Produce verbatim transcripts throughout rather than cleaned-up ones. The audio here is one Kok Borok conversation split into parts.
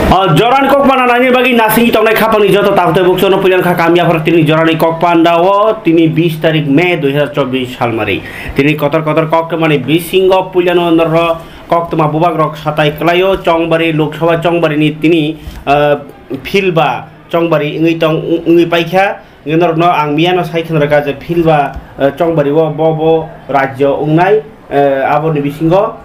O jorani kok panda naini bagwi nasingwi tongnai khapangni joto takhuk tei bukhukrokno puila wngkha kami yaphar tini jorani kok panda o tini bis tarik May dui hazar chobbish salmari. Tini kotor kotor kok twmani bisingo puilano norok koktwma bubagrok satai kwlaio Chongbari Lok Sabha Chongbarini tini, ah, field ba Chongbari wngwi tong, wngwi paikha. Norokno ang miyano sai khna rwkha je field ba, eh, Chongbari o bo bo rajyo wngnai, eh, aboni bisingo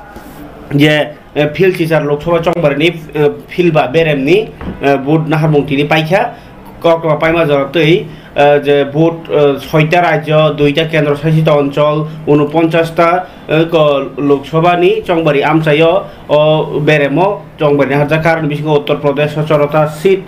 je, eh, field chichar Lok Sabha Chongbarini, eh, field ba beremni, eh, vote naharmung tini paikha. Koktwma paima jora twi, eh, je vote, eh, soita rajyo, duita kendro sasito onchol, unoponchas ta, eh, ko Lok Sabha ni Chongbari amchaio o beremo Chongbari naharjak, karoni bisingo Uttar Pradesh o chorota seat,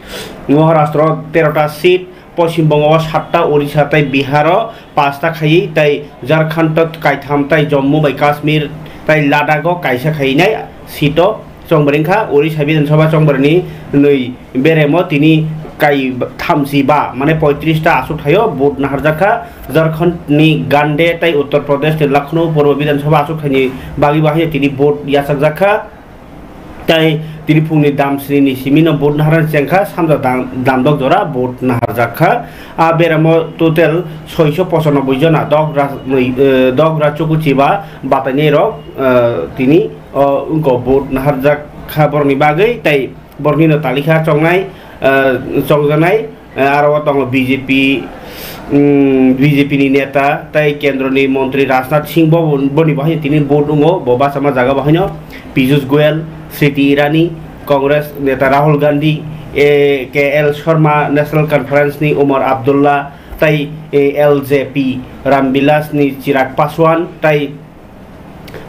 Maharashtra o terota seat, Poschim Bongo o satta, Odisha tei Bihar o pasta khaiwi, tei Jharkhand o kaitham, tei Jammu bai Kashmir tei Ladakh o kaisa khainai seat o Chongbari wngkha. Odisha Bidhan Sabha Chongbari ni nwi beremo tini kai thamchi ba, mane poitris ta achuk thaio vote naharjak kha. Jharkhand ni Gande tei Uttar Pradesh ni Lucknow Purbo Bidhan Sabha achuk thaini bagwi bo haino tini vote yachakjak kha. Tei tini phungni dam sni ni simi no vote naharna chengkha, samja dam, damdok jora vote naharjak kha. A beramo total soiso pochanobboi jona dogra, eh, dogra chukuchiba batainai rok, eh, tini o wngko vote naharjak kha borokni bagwi, tei borokni no talikha chongnai, eh, chongjaknai. Eh, aro o tongo B J P, mm, B J P ni neta tei kendro ni montri Rajnath Singh bo, boni bo hai tini vote wngo, bo bachama jaga bo haino Piyush Goyal, Smriti Irani, Congress neta Rahul Gandhi, eh, K L Sharma, National Conference ni Omar Abdullah tei, eh, L J P Ramvilas ni Chirag Paswan tei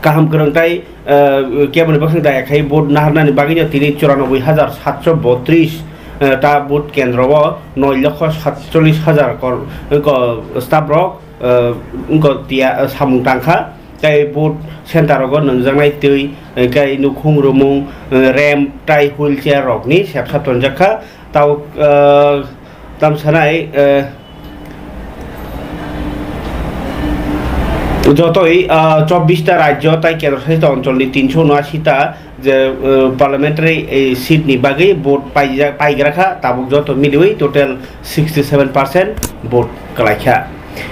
kaham kwrwng tei, eh, keboni bwkhak daya khai vote naharnani bagwino tini churanobboi hajar satso botris, eh, ta vote kendro o noi lokho satchollis hajar kor, ko staff rok, eh, wngko tiya, eh, samung tangkha. Tei vote center rogo nungjaknai twi, eh, kai nukhung rumung, eh, ramp tei wheelchair rokni sepsa tonjakha. Tabuk, eh, tamsanai, eh, jotoi, ah, chobbish ta rajyo tei kendro sasito oncholni tinso unashi ta je, eh, parliamentary, eh, seat ni bagwi vote paijak, paigra kha, tabuk joto miliwi total sixty seven percent vote kwlaikha.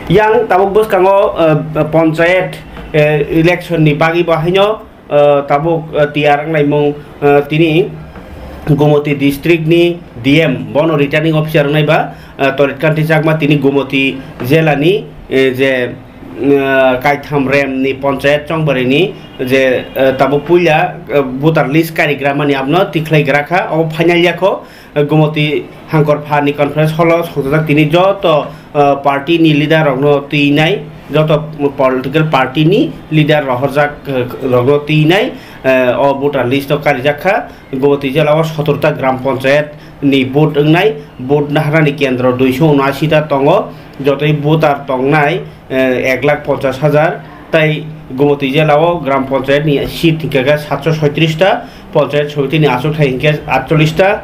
Yang tabuk bwskango, eh, ponchayat, eh, election ni bagwi bo haino, eh, tabuk, eh, tiyar wnglaimung, eh, tini Gumoti district ni D M bono returning officer wngnai ba, eh, Torit Kanti Chakma tini Gumoti jela ni, eh, je, eh, kaitham rem ni ponchayat Chongbari ni je, eh, tabuk puila, eh, voter list karigra mani abono tikhlai gra kha, o final yakho. Gumoti Hangkor Pha ni conference hall o songchajak tini joto, uh, party ni leader rokno twinai, joto political party ni leader rohorjak, uh, rokno twinai, uh, o voter list o karijak kha. Gumoti jela o sotor ta gram panchayat ni vote wngnai, vote naharnani kendro duiso unashi ta tongo, jotoi voter tongnai, eh, ek lakh ponchas hajar, tei Gumoti jela o gram panchayat ni seat hingkha khe satso soitris ta, panchayat somiti ni achukthai hingkhe atchollis ta,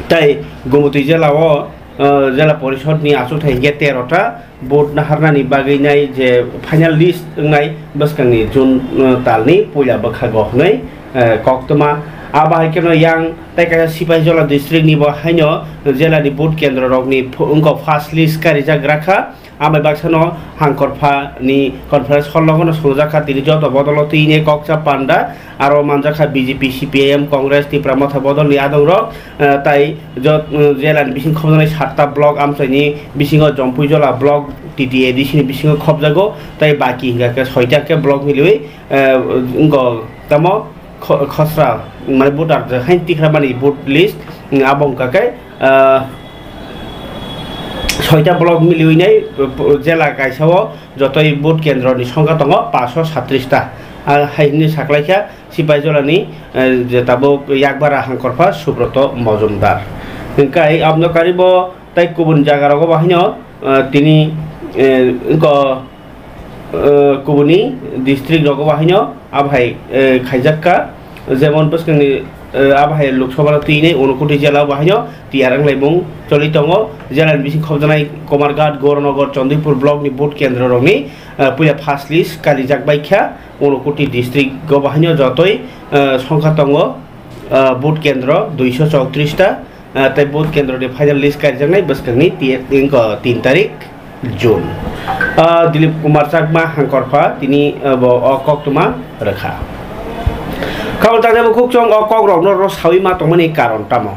tei Gumoti jela o, eh, jela porishod ni achukthai hingkhe tero ta. Vote naharnani bagwi nai je final list wngnai bwskangni June, eh, talni puila bwkhago hwnwi, eh, koktwma. Abo hai kheno yang tei kaisa Sipaijola district ni bo haino jela ni vote kendro rokni phu-, wngkha first list karijak gra kha. Amai baksano Hangkor Pha ni conference hall o phano swngjak kha, tini joto bodol o twi ni kokcha panda aro manjak kha B J P, C P I M, Congress, Tipra Motha bodol ni adong rok, eh, tai jot, eh, jela ni bising khobjaknai satta block amchai ni bisingo Jompuijola block T T A D C ni bisingo khobjago, tai baki hingka khe soita khe block miliwi, eh, wngkha tamo kho-, khosra, mane voter je hain tikra mani vote list, mm, abo wngkha khe, ah, soita block miliwi nai, uh, jela kaisa o jotoi vote kendro ni songkha tongo paanch sho satris ta. Ah, hai hwnwi saklaikha Sipaijolani, eh, je tabuk Yakbara Hangkorpha Subroto Mojumdar. Hwnkhe aboni karibo tei kubun jaga rogo bo haino, eh, tini, eh, wngkha, eh, kubuni district rogo bo haino abo hai, eh, khaijak kha, jemon bwskangni, eh, abo hai Lok Sabha no twi nai Unakoti jela bo haino tiyar wnglaimung choli tongo. Jela ni bising khobjaknai Komarghat, Goranagar, Chandipur block ni vote kendro rokni, eh, puila first list kalijak bai kha Unakoti district o bo haino jotoi, eh, songkha tongo. ah, vote kendro duiso chowtris ta, ah, tei vote kendro ni final list karijaknai bwskangni ti-, tin tarik June. Ah, Dilip Kumar Chakma Hangkorpha tini, ah, bo o koktwma rwkha. Khabang tangwi bukhuk chwng o kokrokno rw sawi ma tongmani karon tamo?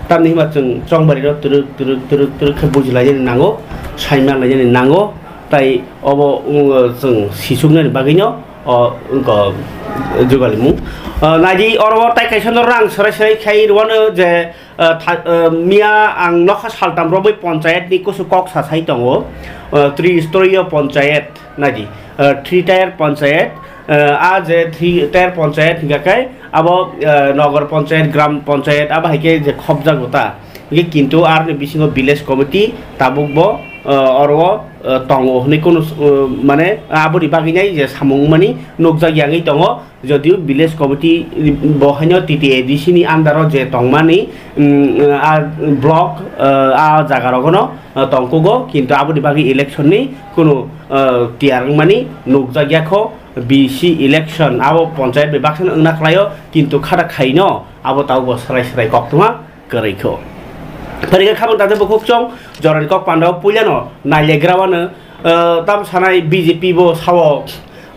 Tamni hwnba chwng chongbari rw twrwk twrwk twrwk twrwk khe bujilainani nango, saima lainani nango, tai obo, um, chwng sisuknani bagwino o, wngkha jugalimung. Ah, naidi oro tai kaisa no rang serai serai khai rwano je, ah, tha-, ah, miya ang nokha saltam romwi ponchayat ni kusu kok sa sai tongo. Ah, tristorio ponchayat naidi, ah, three tier ponchayat, ah, a je three tier ponchayat hingka khe abo, ah, nogor ponchayat, gram ponchayat abo hai khe je khopjago ta. Hingke kintu aroni bisingo village committee tabuk bo, ah, oro, ah, tongo hwnwi kunu, ah, mane aboni bagwi nai je samung mani nukjak yangwi tongo, jodio village committee bo haino T T A D C ni under o je tongmani, mm, ah, block, ah, ah, jaga rogono, ah, tongkugo, kintu aboni bagwi election ni kunu, ah, tiyar wngmani nukjak yakho. B C election abo ponchayat bai baksa wngna khlaio, kintu khata khaino abo tabuk bo serai serai koktwma kwrwi kho. Phai khe khabang tangwi bukhuk chwng jorani kok pandao puilano nailegra wano, ah, tam sanai B J P bo sao,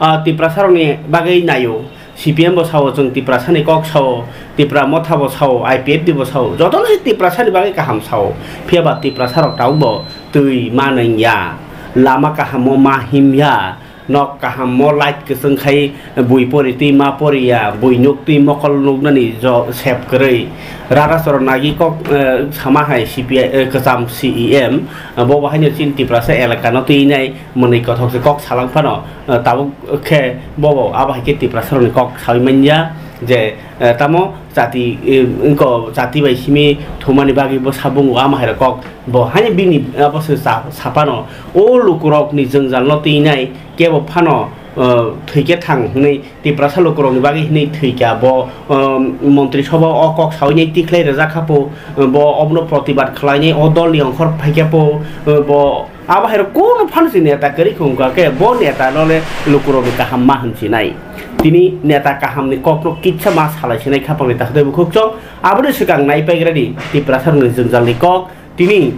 ah, Tiprasa rokni bagwi naio, C P M bo sao chwng Tiprasa ni kok sao, Tipra Motha bo sao, I P F T bo sao, jotono se Tiprasa ni bagwi kaham sao, phiya ba Tiprasa rok tabuk bo twi ma nangya, lama kaham o ma himya, nok kaham o light kwchwng khai bui pori twi ma pori ya, bui nuk twi mokol nuknani jo sep kwrwi. Rara choro nagi kok, eh, sama hai C P I, eh, kwcham C E M, eh, bo bo haino chini Tiprasa elaka no twi nai mwnwi kothok se kok salang phano, eh, tabuk khe bo bo abo hai khe Tiprasa rokni kok sawi manya je, eh, tamo jati, eh, wngko jati bai simi thumani bagwi bo sabungo ama hai rok kok. Bo haino bini abo se sa-, sapano o lukurokni jwngjalno twinai kebo phano, uh, thwikhe thang hwnwi Tiprasa lukurokni bagwi hwnwi thwikha. Bo, um, Montri Sobha o kok sawi nai tikhlai rwjak kha po, uh, bo obono protibad khlainai o dolni ongkhor phaikha po, uh, bo abo hai rok kunu phano se neta kwrwi khe wngkha khe bo neta no le lukurokni kaham ma hwnsinai. Tini neta kahamni kokno kisa ma salai sinai khapangni takhuk tei bukhuk chwng. Aboni swkang nai paigrani Tiprasa rokni jwngjalni kok. Tini,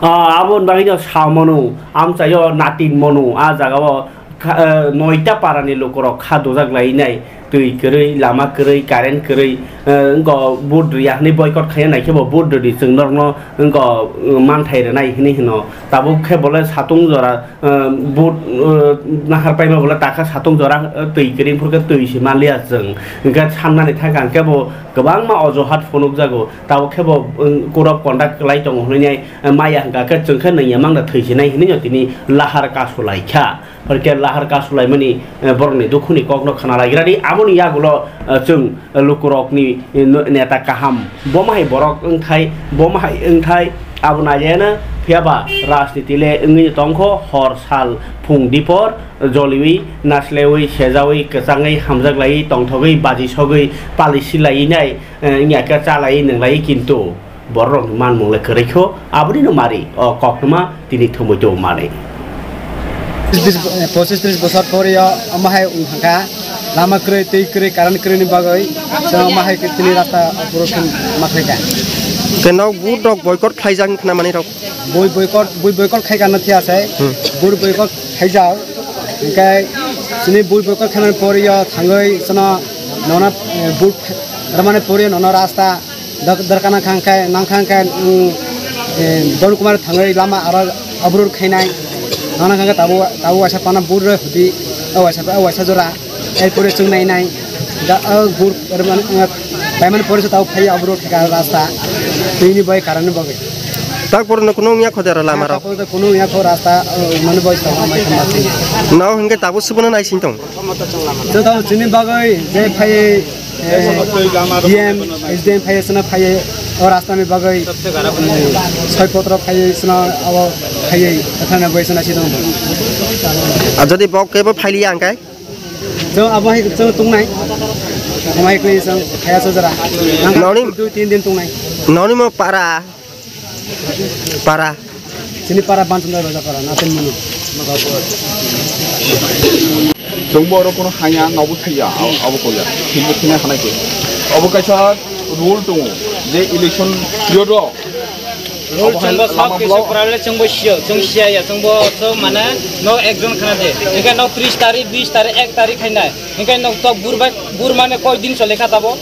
ah, aboni bagwino sa mano, amchaio natin mano, ah jagao kha-, eh, noita parani lukurok kha dojak lainai, twi kwrwi, lama kwrwi, current kwrwi, eh, wngkha vote rwya hwnwi boycott khaina naikhe bo vote rwdi chwng norokno wngkha, eh, manthai rwnai hwnwi hwno. Tabuk khe bole satung jora, eh, vote, eh, nahar paima bole takha satung jora, eh, twi kwrwi phurkhe twi se manliya chwng. Hwnkhe sannani thangkha hwnkhe bo kwbangma ojohat phunukjago. Tabuk khe bo, um, code of conduct kwlai tongo hwnwi, eh, maya hwnkha khe chwng khe nungya mangda thwi sinai hwnwi no tini lahar kasu lai kha. Hwnkhe lahar kasu laimani, eh, borokni dukhuni kokno khna lai radi. Aboni yagulo, eh, chwng, eh, lukurokni, eh, no-, neta kaham. Bomo hai borok wngthai, bomo hai wngthai, abo nailaiano phiya ba rajniti le wngwi tongkho hor sal phung dipor joliwi, naslewi, sejawi, kwchangwi, hamjaklaiwi, tongthogwi, baji sogwi, pali silaiwi nai, eh, wngya khe chalai nwnglai, kintu bororokni manmung le kwrwi kho, aboni no mari o koktwma tini thumui tongo manwi. Pochis tris, pochis tris bosor pore o omo hai wng thangkha, lama kwrwi, twi kwrwi, current kwrwi ni bagwi chwng omo hai tini rasta oborot khe ma khlai kha. Ke nok vote rok boycott khlaijak wng khna manwi rok? Bui boycott, bui boycott khai kha no thia se. Hmm. Bui boycott khaijak, hwnkhe chini bui boycott khaimani pore o thangwi chwngno nono, eh, vote rwmani pore nono rasta Dok-, dorkar nang kha khe, nang kha khe, mm, eh, Don Kumar thangwi lama aro obrur khainai. Nang kha khe tabuk, tabuk waisa pana bur rw hudi, o waisa, o waisa jora. Erpore chwng nai nai. Da, o bur, er, man, eh, paimani pore se tabuk phai obrur kha rasta. Twini bai karan ni bagwi. Tak por no kuno wngya kho dera lama rok. Tak por no kuno wngya kho rasta, o, mani bai tong, mai tong, mai tong. Nao hingke tabuk subono nai sing tong. Joto chini bagwi je phai, eh, D M, S D M phai sona phai o rasta ni bagwi, eh, soi potro phai sona abo phai ekhane bai sona sidong. A jodi bok kebo phailiya angkai? Chwng abo hai chwng tungnai. Abo hai khlai chwng phai so jora. Nang Noni dui tin din tungnai. Noni mo para. Para. Chini para Bansundar Raja para, Natin Munu. Chwngbo oro kono haya, nobo thaiya, abo koya. Hinbo thina hanai ke. Obo kaisa rule tongo je election period o Rule chwngbo sob kisa problem chwngbo sio, chwng siya ya, chwngbo so mane no ekjon khana de. Hingke no tris tarik, bis tarik, ek tarik khainai. Hingke no to burbai, bur mane koi din chole kha tabo?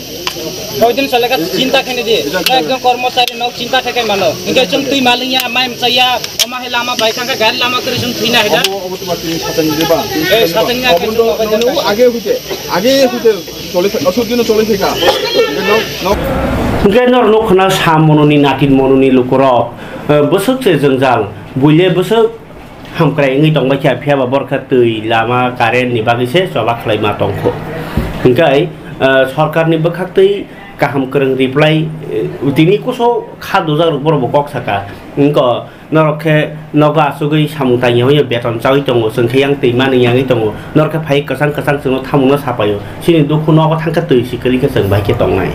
Koi din chole kha chinta khainai de. No ekjon kormochari no chinta khai khai mano. Hingke chwng twi malingya, mai mchaya, oma hai lama bai thangkha, gari lama kri chwng thwina hai da. Obo, obo to ba tini satani de ba? Eh, satani na. Obo no, no, no, age hute, age hute. Chole thai, aswk dino chole thai kha. Hingke no, no. Hingke nor nuk khna sa mononi natin mononi lukurok, eh, bwswk se jwngjal, buile bwswk hamkrai wngwi tongbai kha, phiya ba borkha twi, lama, current ni bagwi se choba khlai ma tongkho. Hingke, eh, sorkar ni bwkhak twi kaham kwrwng reply, eh, tini kuso kha dujak rok borok bo kok saka. Hingke Norok khe nogo achugwi samung tangya hwnwi beton chaui tongo, chwng khe yang twi manwi yangwi tongo. Norok khe phai kwchang kwchang chwngno thamungno sapaio. Chini dukhu nogo thangkhe twi si kwrwi khe chwng bai khe tongnai.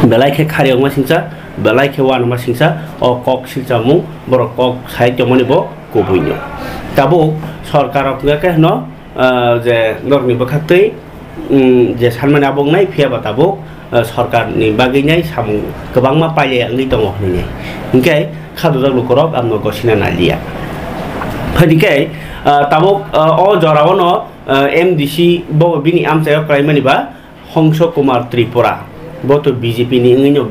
Belai khe khariyokma singcha, belai khe uanama singcha, o kok silchamung borok kok sai tongmani bo kubuino. Tabuk sorkar rok wngkha khe hwno, ah, je norokni bwkhaktwi, mm, je sanmani abo wngnai, phiya ba tabuk, ah, sorkarni bagwi nai samung kwbangma pailai wngwi tongo hwnwi nai. Hinkhe kha dujak lukurok amno gosina naliya. Phaidi khe, ah, tabuk, ah, o jorao no, ah, M D C bo bini amchaio kwlaimani ba Hongso Kumar Tripura. Bo to B J P ni wngwi no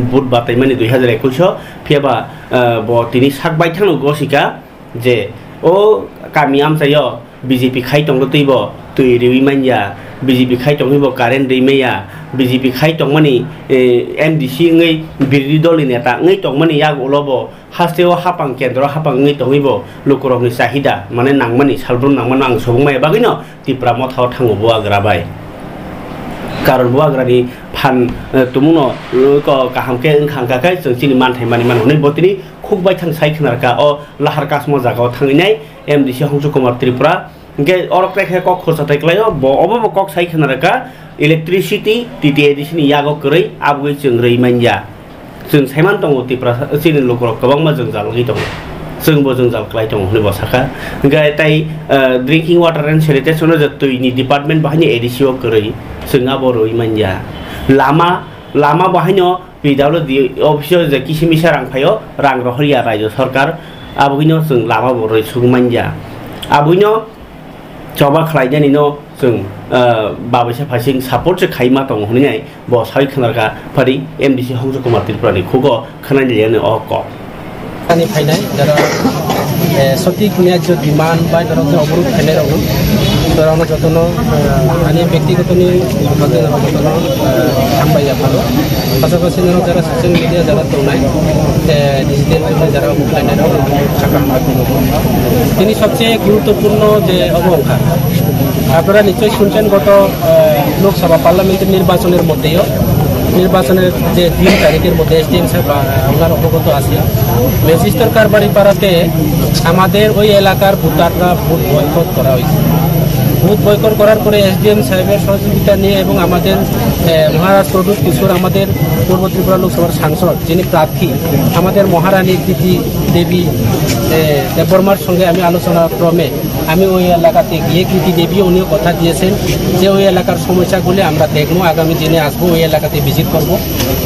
vote bataimani dui hazar ekush o, phiya ba, ah, bo tini sak baithang no gosika. Je o kami amchaio B J P khai tongtwi bo twi riwi manya, B J P khai tongwi bo current ri maya, B J P khai tongmani, eh, M D C wngwi birodhi dolni neta wngwi tongmani yak ulo bo hasteo hapang kendro hapang wngwi tongwi bo lukurokni chahida mane nangmani salbrum nangmano ang sobung maya bagwino Tipra Mothao thango Bubagra bai. Karon Bubagrani phan, eh, tumuno, eh, ko kaham khe wngkha wngkha khe chwng chini manthai mani mano hwnwi bo tini khuk baithang sai khna rwkha o lahar kasmo jagao thangwi nai M D C Hongso Kumar Tripura. Hinkhe oro krai khe kok khorsa tai klaio, bo obo bo kok sai khna rwkha electricity T T A D C ni yago kwrwi abugwi chwng rwi manya. Chwng saiman tongo Tipra chini lukurok kwbangma jwngjal wngwi tongo. Chwngbo jwngjal klai tongo hwnwi bo sakha. Hinkhe tai, eh, drinking water and sanitation o je twi ni department bahai ni A D C o kwrwi chwng abo rwi manya. Lama, lama bahaino P W D office o je kisi misa rang phaio, rang rohorya raijo sorkar, abogwino chwng lama bo rwi sugwi manya. Abogwino choba khlainani no chwng, ah, babaisa phaising support se khaima tongo hwnwi nai bo sawi khwnarkha phari M D C Hongso Kumar Tripura ni khugo khwnani liyani o kok. Ani phainai jara, eh, sotik nya jo demand bai dorok je obruk khainai rok no, dorok no jotono, eh, ani byaktigoto ni jotono, eh, hambai ya phano. Pasapasi norok jara social media jara tongnai, eh, digital tongnai jara obruk khainai rok sakha. Tini sobse guruttopurno je obo wngkha. Apnara nichoi shunchen goto, eh, Lok Sabha parliamentary nirbachonor moddheyo, nirbachonor je tin tarikher moddhe S D M saheb, ah, onar obogoto ache. Majistor Karbari Parate amader oi elakar voterra vote boycott kora hoyche. Vote boycott korar pore S D M sahebor sohojogita niye ebong amader, eh, Maharaj Pradyut Kishore amader Purbo Tripura Lok Sabhar sangsod, jini prarthi, amader Maharani Kriti Devi, eh, Debbarmar songe ami alochona krome আমি ওই এলাকাতে গিয়ে কৃতি দেবী উনিও কথা দিয়েছেন যে ওই এলাকার সমস্যাগুলি আমরা দেখবো, আগামী দিনে আসবো, ওই এলাকাতে ভিজিট করব।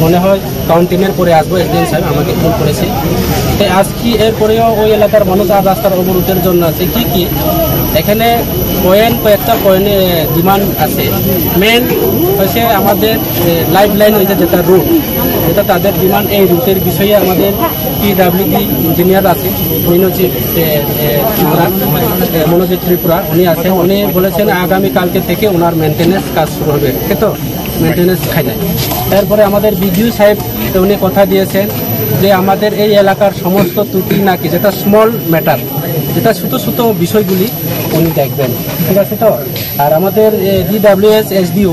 মনে হয় কাউন্টিংয়ের পরে আসবো, এসডিএম সাহেব আমাকে ফোন করেছে। তো আজকে এরপরেও ওই এলাকার মানুষ আর রাস্তার অবরোধের জন্য আছে। কি কি এখানে পয়েন্ট, কয়েকটা পয়েন্টে ডিমান্ড আছে। মেন হচ্ছে আমাদের লাইফ লাইন, ওই যে যেটা রুট, এটা তাদের ডিমান্ড। এই রুটের বিষয়ে আমাদের পিডাব্লিউডি ইঞ্জিনিয়ার আছে, উনি হচ্ছে, এ, এ, ত্রিপুরা, এ, মনোজিৎ ত্রিপুরা, উনি আছেন। উনি বলেছেন আগামী কালকে থেকে ওনার মেনটেনেন্স কাজ শুরু হবে, ঠিক তো? মেনটেনেন্স খাই নাই। এরপরে আমাদের বিডিও সাহেব, উনি কথা দিয়েছেন যে আমাদের এই এলাকার সমস্ত ত্রুটি নাকি, যেটা স্মল ম্যাটার, যেটা ছোট ছোট বিষয়গুলি উনি দেখবেন, ঠিক আছে তো? আর আমাদের, এ, ডিডাব্লিউএস এসডিও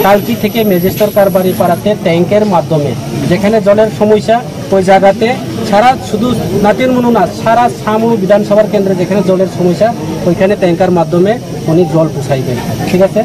কালকে থেকে মেজেস্টার কারবারি পাড়াতে ট্যাঙ্কের মাধ্যমে যেখানে জলের সমস্যা, ওই জায়গাতে সারা, শুধু নাতির মনু না, সারা সামনু বিধানসভার কেন্দ্রে যেখানে জলের সমস্যা, ওইখানে ট্যাঙ্কার মাধ্যমে উনি জল পৌঁছাইবেন, ঠিক আছে?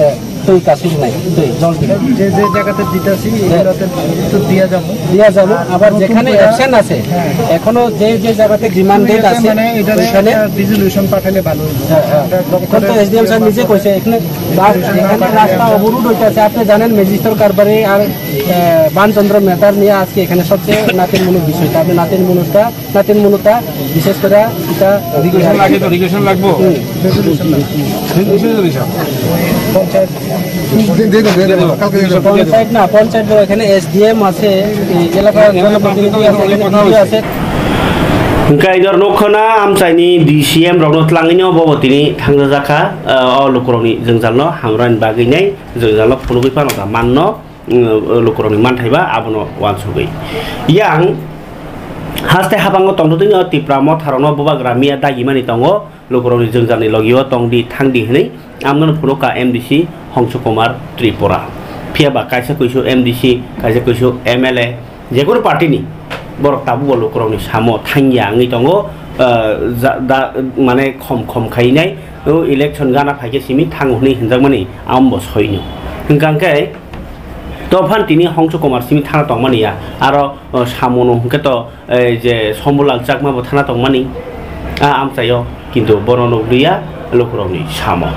এ, তুই কাশির নাই, তুই জল দিবি। যে যে জায়গাতে দিতাছি, হ্যাঁ। এগুলোতে তো দিয়া যাবো। দিয়া যাবো। আবার নতুন যেখানে করে, অ্যাবসেন্ট আছে, হ্যাঁ। এখনো যে যে জায়গাতে ডিমান্ডেড আছে, মানে এটা ওইখানে একটা রেজলিউশন পাঠালে ভালো হইতো। হ্যাঁ, হ্যাঁ। আমরা এখন তো দপ্তরে এসডিএম স্যার নিজে কইছে, এখানে রা-, এখানে রাস্তা অবরোধ হইতাছে। আপনি জানেন, ম্যাজিস্ট্রেট কারবারে আর, আহ, বানচন্দ্র মেধার নিয়ে আজকে এখানে সবচেয়ে নাতির মূল বিষয়। তাদের নাতির মূলটা নাতিন মূলতা বিশেষ করে এটা রেগুলেশন লাগে তো, রেগুলেশন লাগবো। হুম। রেগুলেশন লাগবো। রেগুলেশন দিছে। পঞ্চায়েত। দিন, দিন, দিন, দিন, কালকে দিন। পঞ্চায়েত না, পঞ্চায়েত এখানে এসডিএম আছে, এই এলাকার জনপ্রতিনিধি আছে, এখানে বিডিও আছে। Hwnkhe norok nukha na amchaini D C M rokno twlangwino bobo tini thangjajakha, ah, o lukurokni jwngjalno hamrani bagwi nai jwngjalno phunugwi phano da manno. Lukurokni manthai ba abono uansugwi. Yang haste habango tongthothwino Tipra motharokno bubagra miya dagimani tongo, lukurokni jwngjalni logio tongdi thangdi hwnwi amno phunukha M D C Hongsu Kumar Tripura. Phiya ba kaisa kuisu M D C, kaisa kuisu M L A, jekunu party ni borok tabukbo lukurokni samo thangya wngwi tongo, ah, ja-, da-, mane khom khom khainai, o election gana phaikhe simi thango hwnwi hinjakmani ambo soino. Hwnkha khe, Tophan tini Hongsu Kumar simi thana tongmani ya, aro, o, samono hwnkhe to, eh, je Sombulal Chakma bo thana tongmani, a amchaio, kintu bono nukliya lukurokni samo.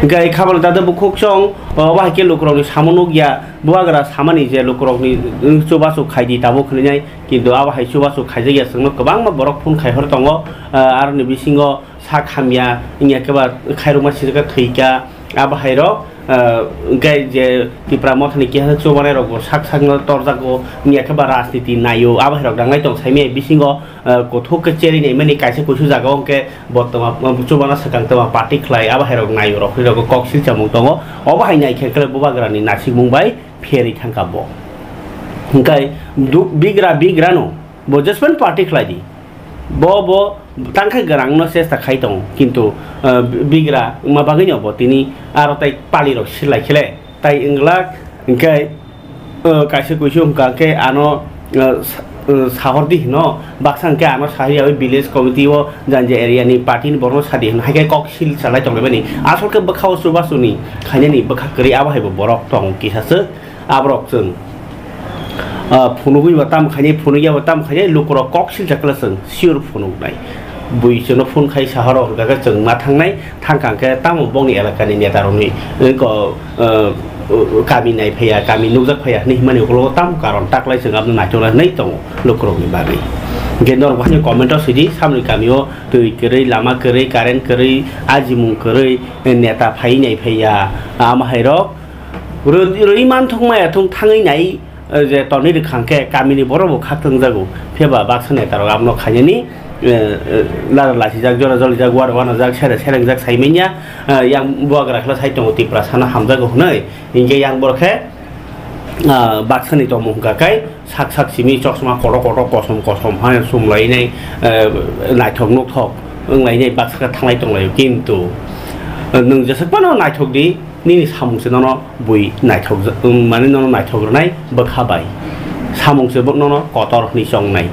Hwnkhe khabal dada bukhuk chong, o, bahai khe lukurokni samo nukya, bubagra samani je lukurokni, mm, chubachu khaidi tabuk hwnwi nai, kintu abo hai chubachu khaijakya chwngno kwbangma borok phone khai hor tongo, ah, aroni bisingo sak hamya, wngya khe ba khairokma sirika thwika, abo hai rok, ah, hwnkhe je Tipra mothani keha chubanai rok bo sak sakno torjago, wngya khe ba rajniti naio, abo hai rok nangnai tong saimaya bisingo, ah, kuthuk khe cherwi naimani kaisa kuisu jaga o hwnkhe bo tongma, chubana swkang tongma party khlai, abo hai rok naio rok hinwi rok kok silchamung tongo, obo hai nai khe khe bubagrani nasikmung bai pherwi thangkha bo. Hwnkhe du-, bigra bigrano bo jespan party khlai di. Bo, bo tangkhe gwnangno chesta khai tongo, kintu, ah, bi-, bigra wngma bagwino bo tini aro tai palirok silai khele tai wnglak, hwnkhe, ah, kaisa kuisu wngkha khe ano, ah, sa-, ah, sahordi hino, baksa hwnkhe ano sahiya oi village committee o janja area ni party ni borokno sadi hino, haikhe kok sil chalai tonglaimani. Asol khe bwkha o chubachuni khainani bwkha kwrwi abo haibo borok tong kisa swk. Aborok chwng, ah, phunugwi ba tamo khainai, phunugya ba tamo khainai, lukurok kok silsa kla chwng sure phunuknai. Bui chwngno phone khai sahoro hwnkha khe chwng ma thangnai, thangkha hwnkhe tamo bongni elakani netarokni, eh, ko, eh, kami nai phaiya, kami nukjak phaiya hwnwi himani ukologo tamo karon taklai chwng abono naithoknai hwnwi tongo lukurokni bagwi. Hwnkhe norok bahai comment o swidi, samni kamio twi kwrwi, lama kwrwi, current kwrwi, ajimung kwrwi, eh, neta phai nai phaiya, amo hairok Rw-, rwi manthok maya thung thangwi nai, eh, je tonwi rwkha hwnkhe kamini borok bo khak thwngjago. Phiya ba baksa netarok abono khainani, eh, eh, lara lasijak, jora jolijak, uara uanajak, sere serengjak sai manya, eh, yang bubagra khe sai tongo Tipra sana hamjago hwnwi. Hinkhe yang borok khe, ah, baksani tongmung hwnkha khe sak sak simi chosma kotor kotor kosom kosom hai chumlainai, eh, naithok nukhok wnglainai baksa khe thanglai tonglaio. Kintu, eh, nwng jeswk phano naithok di, nini samung se nono bui naithok, um, mane nono naithok rwnai bwkha bai. Samung se bo nono kotor hwnwi chongnai.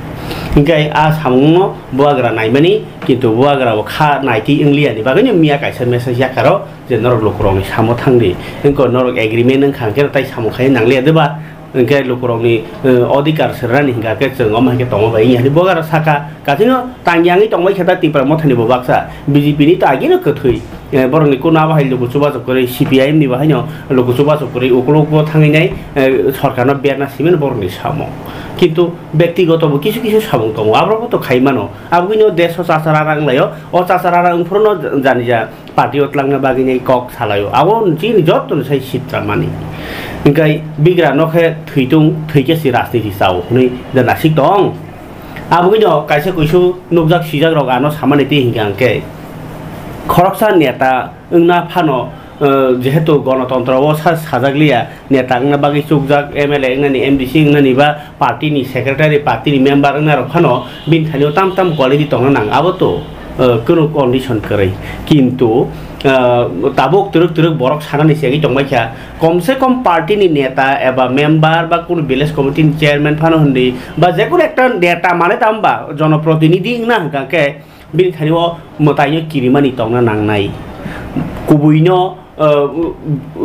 Hinkhe a samungno bubagra naimani, kintu bubagra bo kha naitwi wngliya ni bagwino miya kaisa message yakaro je norok lukurokni samo thangdi. Hinkhe norok agreement wngkha hinkhe tai samung khai nangliya de ba? Hinkhe lukurokni, eh, odhikar se rani hinkha khe chwng omo hai khe tongma bai wngya hinwi bubagra saka. Kasino tangyangwi tongbai khe ta Tipra mothani bo baksa, B J P ni to agino kwthwi. Eh, borokni kuno abo hai luku chubachu kwrwi, C P I M ni bo haino luku chubachu kwrwi, ukuluk bo thangwi nai, eh, sorkarno berna simani borokni samung. Kintu bektigoto bo kisu kisu samung tongo, aborok bo to khai mano. Aboni o desh o chachara rang laio, o chachara rang phuru no janija party o twlangna bagwi nai kok salaio. Abo chini joto no sai sitra mani. Hinkhe bigra no khe thwitung, thwikhe si rajniti chao hwnwi da nasik tong. Aboni no kaisa kuisu nukjak sijak rok ano samani twi hinkhe angkhe khoroksa neta wngna phano, eh, jehetu gonotontro o sa-, sajak liya, neta wngna bagwi chukjak, M L A wngnani, M D C wngnani ba party ni secretary, party ni member wngna rok phano bini thani o tam tam quality tongna nang, abo to, eh, kunu condition kwrwi. Kintu, eh, tabuk twrwk twrwk borok sanani se agi tongbai kha, kom se kom party ni neta eba member ba kunu village committee ni chairman phano hwnwi ba jekunu ekta neta mane tamo ba jonoprotinidhi wngna hwnkha khe, bini thani o mwtai no kirimani tongna nangnai. Kubui no uh,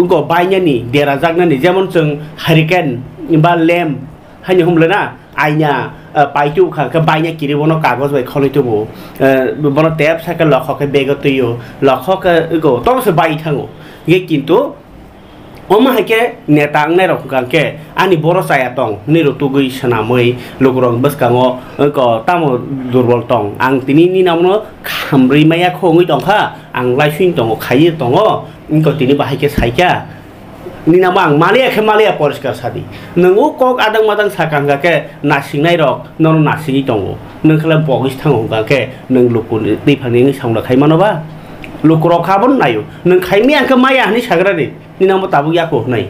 go bainani, dera jaknani, jemon chwng hurricane ba lem haino humle na, aina, uh, paitu kha khe baina kiri bono kagoj bai kholoi tubu, uh, bono tep sa khe lokhok khe bego twiyo, lokhok khe go tong se bai thango. Ge kintu omo hai khe neta wngnai rok hwnkha khe ani boro chaya tong, nini rok tugui swnamwi lukurok bwskango, uh, ko tamo durbol tong, ang tini nini abono khamrwi maya kho wngwi tongkha, ang laising tongo, khaiwi tongo, wngkha tini bahai khe saikha. Nini abo ang maliya khe maliya poriskar sadi. Nwng o kok adang madang sakha hwnkha khe nasingnai rok nono nasingwi tongo. Nwng khe lai bogwi thango hwnkha khe nwng luku twi phangni wngwi samung khai mano ba? Lukurok kha abono naio. Nwng khai maya hwnkhe maya hwnwi sagra di. Nini abo tabuk yako hwnwi.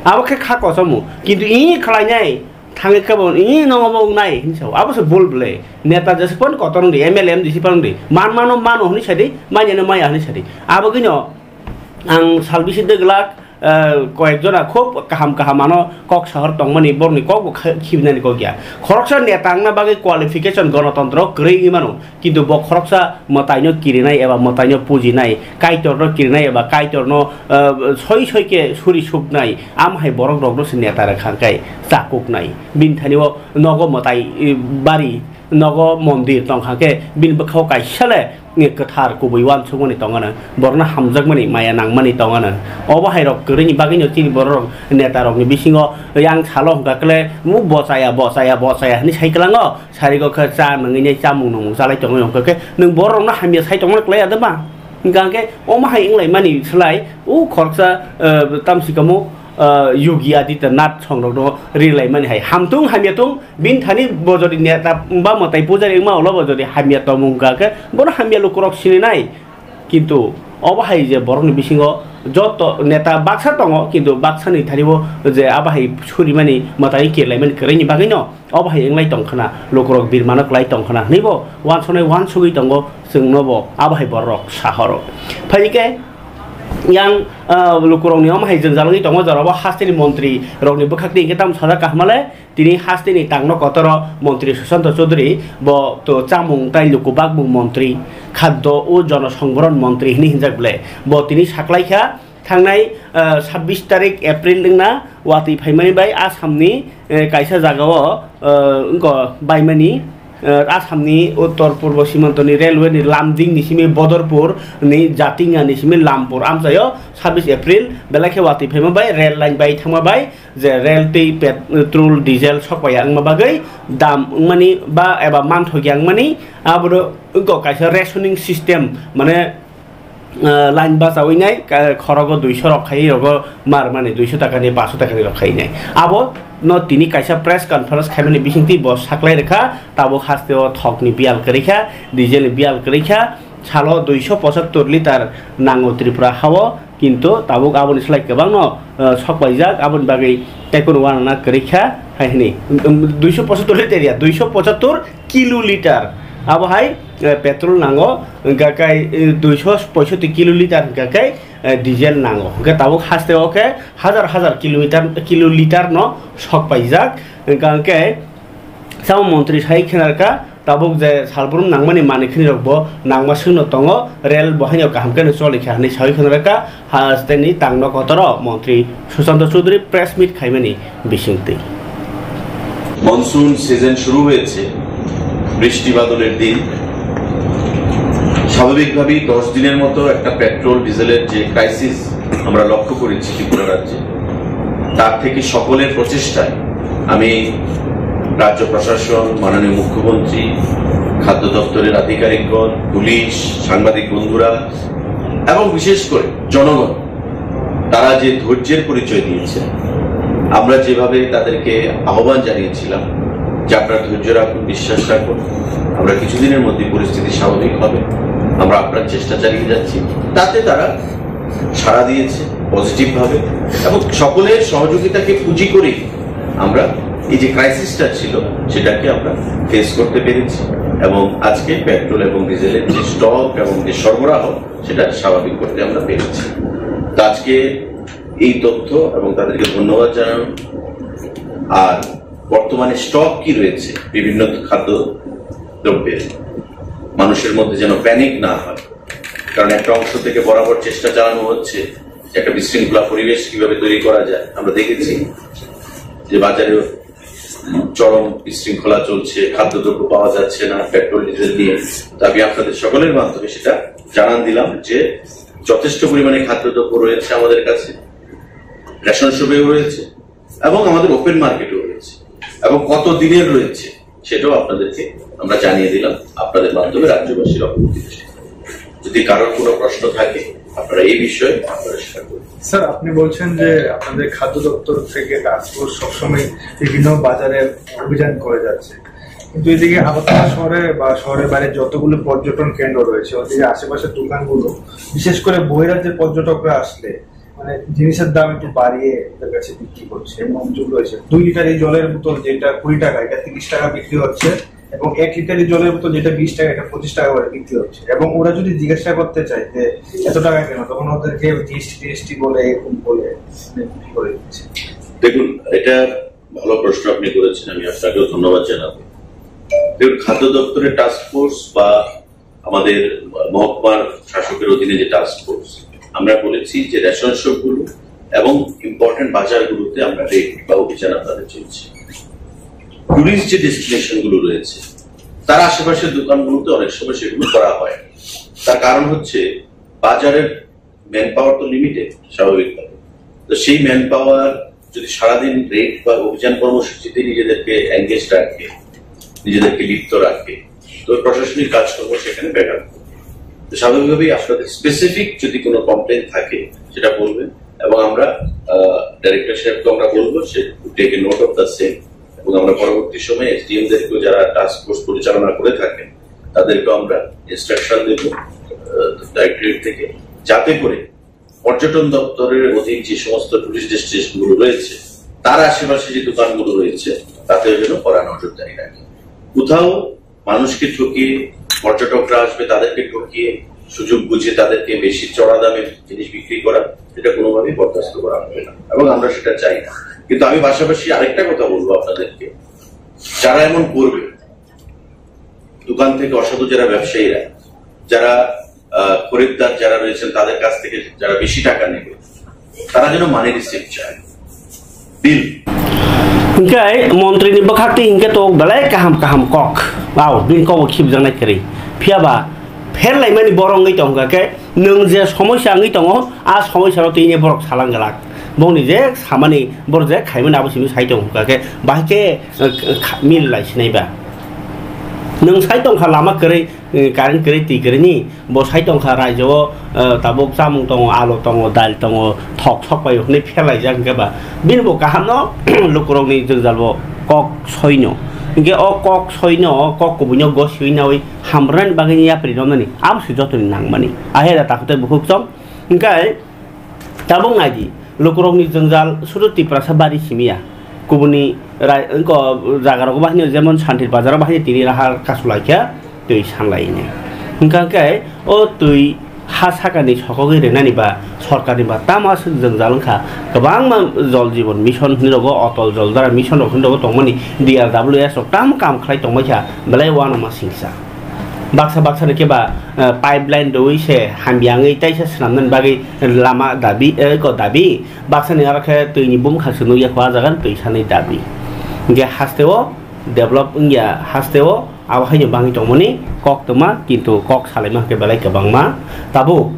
Abo khe kha kosomo. Kintu i khlainai thangwi khe bo i nogo bo wngnai hwnwi sao. Abo se bul ble. Neta jesa phano kotor wngdi, M L A M D C phano wngdi. Man mano mano hwnwi sadi, manya no maya hwnwi sadi. Abo gino ang salbisi de glak, eh, koyek jona khub kaham kaham ano kok sahor tongmani, borokni kok bo khe-, khibinani kok ya. Khoroksa neta wngna bagwi qualification gonotontro kwrwi wngwi mano, kintu bo khoroksa mwtaino kirinai eba mwtaino pujinai, kaitorno kirinai eba kaitorno, eh, soi soi khe suri suknai, am hai borok rokno se neta rwkha khe chakuknai. Bini thani o nogo mwtai, eh, bari, nogo mondir tongkha khe bini bwkhao kaisa le, eh, kwthar kubui uansukmani tongano, borokno hamjakmani maya nangmani tongano. Obo hai rok kwrwini bagwino chini borok rok neta rokni bisingo yang salo hwnkha kle, mu bochaya, bochaya, bochaya hwnwi sai kwlango, sarigo khe cha nungwi nai chamung nungmung chalai tongwi hwnkha khe, nwng borok rokno hamya sai tongmani kwlai ya de ba? Hwnkha khe omo hai wnglaimani slai, o khoroksa, eh, tamsi kamo, ah, Yogi Adityanath songrokno ri laimani hai. Hamtung hamya tung, bini thani bo jodi neta ba mwtai pujari wngma ulo bo jodi hamya tongmung wngkha khe, bono hamya lukurok sininai. Kintu obo hai je borokni bisingo joto neta baksa tongo, kintu baksani thani bo je abo hai surimani mwtai kirlaimani kwrwini bagwino obo hai wnglai tongkhna, lukurok birmano kwlai tongkhna hwnwi bo uansuknai uansugwi tongo chwngno bo abo hai borok sahoro. Phaikhe yang, ah, lukurokni omo hai jwngjal wngwi tongo, jorabo hasteni montri rokni bwkhak twi hwnkhe tamo sajak kaham le, tini hasteni tangno kotoro montri Sushanta Chowdhury, bo to chamung tai luku bakmung montri, khaddo o jonosongboron montri hwnwi hwnjak ble. Bo tini saklaikha thangnai, ah, sabbish tarik April wngna watwi phaimani bai Assamni, eh, kaisa jagao, ah, wngkha baimani, eh, Assamni uttor purbo simantoni railway ni Lumding ni simi Bodorpur ni Jatinga ni simi Lampur amchaio sabbish April belai khe watwi phaima bai rail line bai thangma bai je rail tei petrol, diesel sokpaiya wngma bagwi dam wngmani ba eba manthokya wngmani abono wngkha kaisa rationing system, mane, ah, line bachawi nai, ka-, khorogo duiso rok khai rogo mar mani duiso taka ni, paso taka ni rok khai nai. Abo no tini kaisa press conference khaimani bisingtwi bo saklai rwkha, tabuk haste o thok ni biyal kwrwi kha, diesel ni biyal kwrwi kha, salo duiso pochattor litar nango Tripura hao, kintu tabuk aboni slai kwbangno, ah, sokpaijak, aboni bagwi tei kunu uanana kwrwi kha hai hwnwi. Um, duiso pochattor litar ya, duiso pochattor kiloliter. Abo hai, eh, petrol nango, hwnkha khe, eh, duiso poisottir kiloliter hwnkha khe, eh, diesel nango. Hwnkhe tabuk haste o khe hajar hajar kilometer, kiloliter no sok paijak. Hwnkha khe samo montri sai khna rwkha, tabuk je salbrum nangmani manwi khini rok bo nangma swngno tongo, rail bo haino kaham khe no choli kha hwnwi saui khna rwkha. Hasteni tangno kotoro montri Sushanta Chowdhury press meet khaimani bisingtwi. Monsoon season শুরু হয়েছে, বৃষ্টি বাদলের দিন। স্বাভাবিকভাবেই দশ দিনের মতো একটা পেট্রোল ডিজেলের যে ক্রাইসিস আমরা লক্ষ্য করেছি ত্রিপুরা রাজ্যে, তার থেকে সকলের প্রচেষ্টায় আমি রাজ্য প্রশাসন, মাননীয় মুখ্যমন্ত্রী, খাদ্য দপ্তরের আধিকারিকগণ, পুলিশ, সাংবাদিক বন্ধুরা এবং বিশেষ করে জনগণ তারা যে ধৈর্যের পরিচয় দিয়েছেন, আমরা যেভাবে তাদেরকে আহ্বান জানিয়েছিলাম যে আপনারা ধৈর্য রাখুন, বিশ্বাস রাখুন, আমরা কিছুদিনের মধ্যে পরিস্থিতি স্বাভাবিক হবে, আমরা আপনার চেষ্টা চালিয়ে যাচ্ছি, তাতে তারা সাড়া দিয়েছে পজিটিভ ভাবে এবং সকলের সহযোগিতাকে পুঁজি করেই আমরা এই যে ক্রাইসিসটা ছিল সেটাকে আমরা ফেস করতে পেরেছি এবং আজকে পেট্রোল এবং ডিজেলের যে স্টক এবং যে সরবরাহ সেটা স্বাভাবিক করতে আমরা পেরেছি। তো আজকে এই তথ্য এবং তাদেরকে ধন্যবাদ জানানো, আর বর্তমানে স্টক কি রয়েছে বিভিন্ন খাদ্য দ্রব্যের, মানুষের মধ্যে যেন প্যানিক না হয়, কারণ একটা অংশ থেকে বরাবর চেষ্টা চালানো হচ্ছে যে একটা বিশৃঙ্খলা পরিবেশ কিভাবে তৈরি করা যায়। আমরা দেখেছি যে বাজারে চরম বিশৃঙ্খলা চলছে, খাদ্যদ্রব্য পাওয়া যাচ্ছে না, পেট্রোল ডিজেল নিয়ে। তো আমি আপনাদের সকলের মাধ্যমে সেটা জানান দিলাম যে যথেষ্ট পরিমাণে খাদ্যদ্রব্য রয়েছে আমাদের কাছে, রেশন শপেও রয়েছে এবং আমাদের ওপেন মার্কেটেও রয়েছে, এবং কত দিনের রয়েছে সেটাও আপনাদেরকে আমরা জানিয়ে দিলাম আপনাদের মাধ্যমে রাজ্যবাসীর অবগতির জন্য। যদি কারোর কোনো প্রশ্ন থাকে, আপনারা এই বিষয়ে আপনারা সেটা করুন। স্যার, আপনি বলছেন যে আপনাদের খাদ্য দপ্তর থেকে টাস্ক ফোর্স সবসময় বিভিন্ন বাজারে অভিযান করে যাচ্ছে, কিন্তু এদিকে আগরতলা শহরে বা শহরের বাইরে যতগুলো পর্যটন কেন্দ্র রয়েছে, ওদিকে আশেপাশের দোকানগুলো, বিশেষ করে বহিরাজ্যের পর্যটকরা আসলে মানে জিনিসের দাম একটু বাড়িয়ে ওদের কাছে বিক্রি করছে। এমন অভিযোগ রয়েছে, দুই লিটার এই জলের বোতল যেটা কুড়ি টাকা, এটা তিরিশ টাকা বিক্রি হচ্ছে, এবং এক লিটার এই জলের বোতল যেটা বিশ টাকা, এটা পঁচিশ টাকা করে বিক্রি হচ্ছে। এবং ওরা যদি জিজ্ঞাসা করতে চায় যে এত টাকা কেন, তখন ওদেরকে জিএসটি টিএসটি বলে, এরকম বলে মানে বিক্রি করে দিচ্ছে। দেখুন, এটা ভালো প্রশ্ন আপনি করেছেন, আমি আপনাকেও ধন্যবাদ জানাবো। দেখুন, খাদ্য দপ্তরের টাস্ক ফোর্স বা আমাদের মহকুমার শাসকের অধীনে যে টাস্ক ফোর্স, আমরা বলেছি যে রেশন শপগুলো এবং ইম্পর্টেন্ট বাজারগুলোতে আমরা রেড বা অভিযান আপনাদের চলছে। টুরিস্ট যে ডেস্টিনেশনগুলো রয়েছে, তার আশেপাশের দোকানগুলোতে অনেক সময় সেগুলো করা হয়। তার কারণ হচ্ছে বাজারের ম্যান পাওয়ার তো লিমিটেড স্বাভাবিকভাবে। তো সেই ম্যান পাওয়ার যদি সারাদিন রেড বা অভিযান কর্মসূচিতে নিজেদেরকে এঙ্গেজ রাখে, নিজেদেরকে লিপ্ত রাখে, তো প্রশাসনিক কাজকর্ম সেখানে ব্যাঘাত ঘটবে। তো স্বাভাবিকভাবেই আপনাদের স্পেসিফিক যদি কোনো কমপ্লেন থাকে, সেটা বলবেন, এবং আমরা ডাইরেক্টর সাহেবকে আমরা বলবো, সে take a note of the same, এবং আমরা পরবর্তী সময়ে এসডিএম দেরকেও, যারা টাস্ক ফোর্স পরিচালনা করে থাকেন, তাদেরকেও আমরা ইনস্ট্রাকশন দেব ডাইরেক্টরেট থেকে, যাতে করে পর্যটন দপ্তরের অধীন যে সমস্ত টুরিস্ট ডেস্টিনেশনগুলো রয়েছে, তার আশেপাশে যে দোকানগুলো রয়েছে, তাতেও যেন কড়া নজরদারি রাখে। কোথাও মানুষকে ঠকিয়ে, পর্যটকরা আসবে, তাদেরকে ঠকিয়ে, সুযোগ বুঝে তাদেরকে বেশি চড়া দামে জিনিস বিক্রি করা, এটা কোনোভাবেই বরদাস্ত করা হবে না, এবং আমরা সেটা চাই না। কিন্তু আমি পাশাপাশি আরেকটা কথা বলবো আপনাদেরকে, যারা এমন করবে, দোকান থেকে অসাধু যারা ব্যবসায়ীরা, যারা আহ, খরিদ্দার যারা রয়েছেন, তাদের কাছ থেকে যারা বেশি টাকা নেবে, তারা যেন মানি রিসিপ্ট চায়, বিল। Hingke montri ni bwkhak twi hingke to belai kaham kaham kok. Wow, bini kok bo khibjaknai kwrwi. Phiya ba pher laimani borok wngwi tongkha khe, nwng je somosya wngwi tongo, a somosya no twi borok salang glak. Bongni je samani, borok je khaimani abo simi sai tongo hwnkha khe, bahai khe, eh, kha-, mil lai sinai ba. Nwng sai tongkha lama kwrwi, eh, current kwrwi, twi kwrwini, bo sai tongkha raijao, eh, tabuk chamung tongo, alu tongo, dal tongo, thok sok pai hwnwi phelaijak hwnkhe ba. Bini bo kaham no lukurokni jwngjal bo kok soino. Hwnkhe o kok soino, o kok kubuino gosiwi nawi hamrwnani bagwi yapri romnani, abo se jotoni nangmani. Ahe da takhwtwi bukhuk chong. Hwnkhe tabuk nai di, lukurokni jwngjal sudu Tiprasa bari simi ya. Kubuni rai-, wngko jagarok bahai no, jemon Santir Bazar o bahai no tini raha kasulaikha twi sanlaini. Hwnkha khe o twi ha sakani sokogwi rwnani ba sorkarni ba tamo aswk jwngjal wngkha. Kwbangma Jal Jeevan Mission hinwi rogo, Atal Jal Dharan Mission rok hinwi rogo tongmani, D R W S rok tamo kam khlai tongbaikha, belai uanama singsa. Baksa baksa ni khe ba, eh, pipeline rwi se hamya wngwi teisa swnamnani bagwi lama dabi, eh, ko dabi. Baksa ni aro khe twi ni bumkha se nukya kho, ah jaga ni twi sanai dabi. Hingke haste o develop wngya, haste o abo hai no bangwi tongmani kok tongma, kintu kok salaima hingke belai kwbangma. Tabuk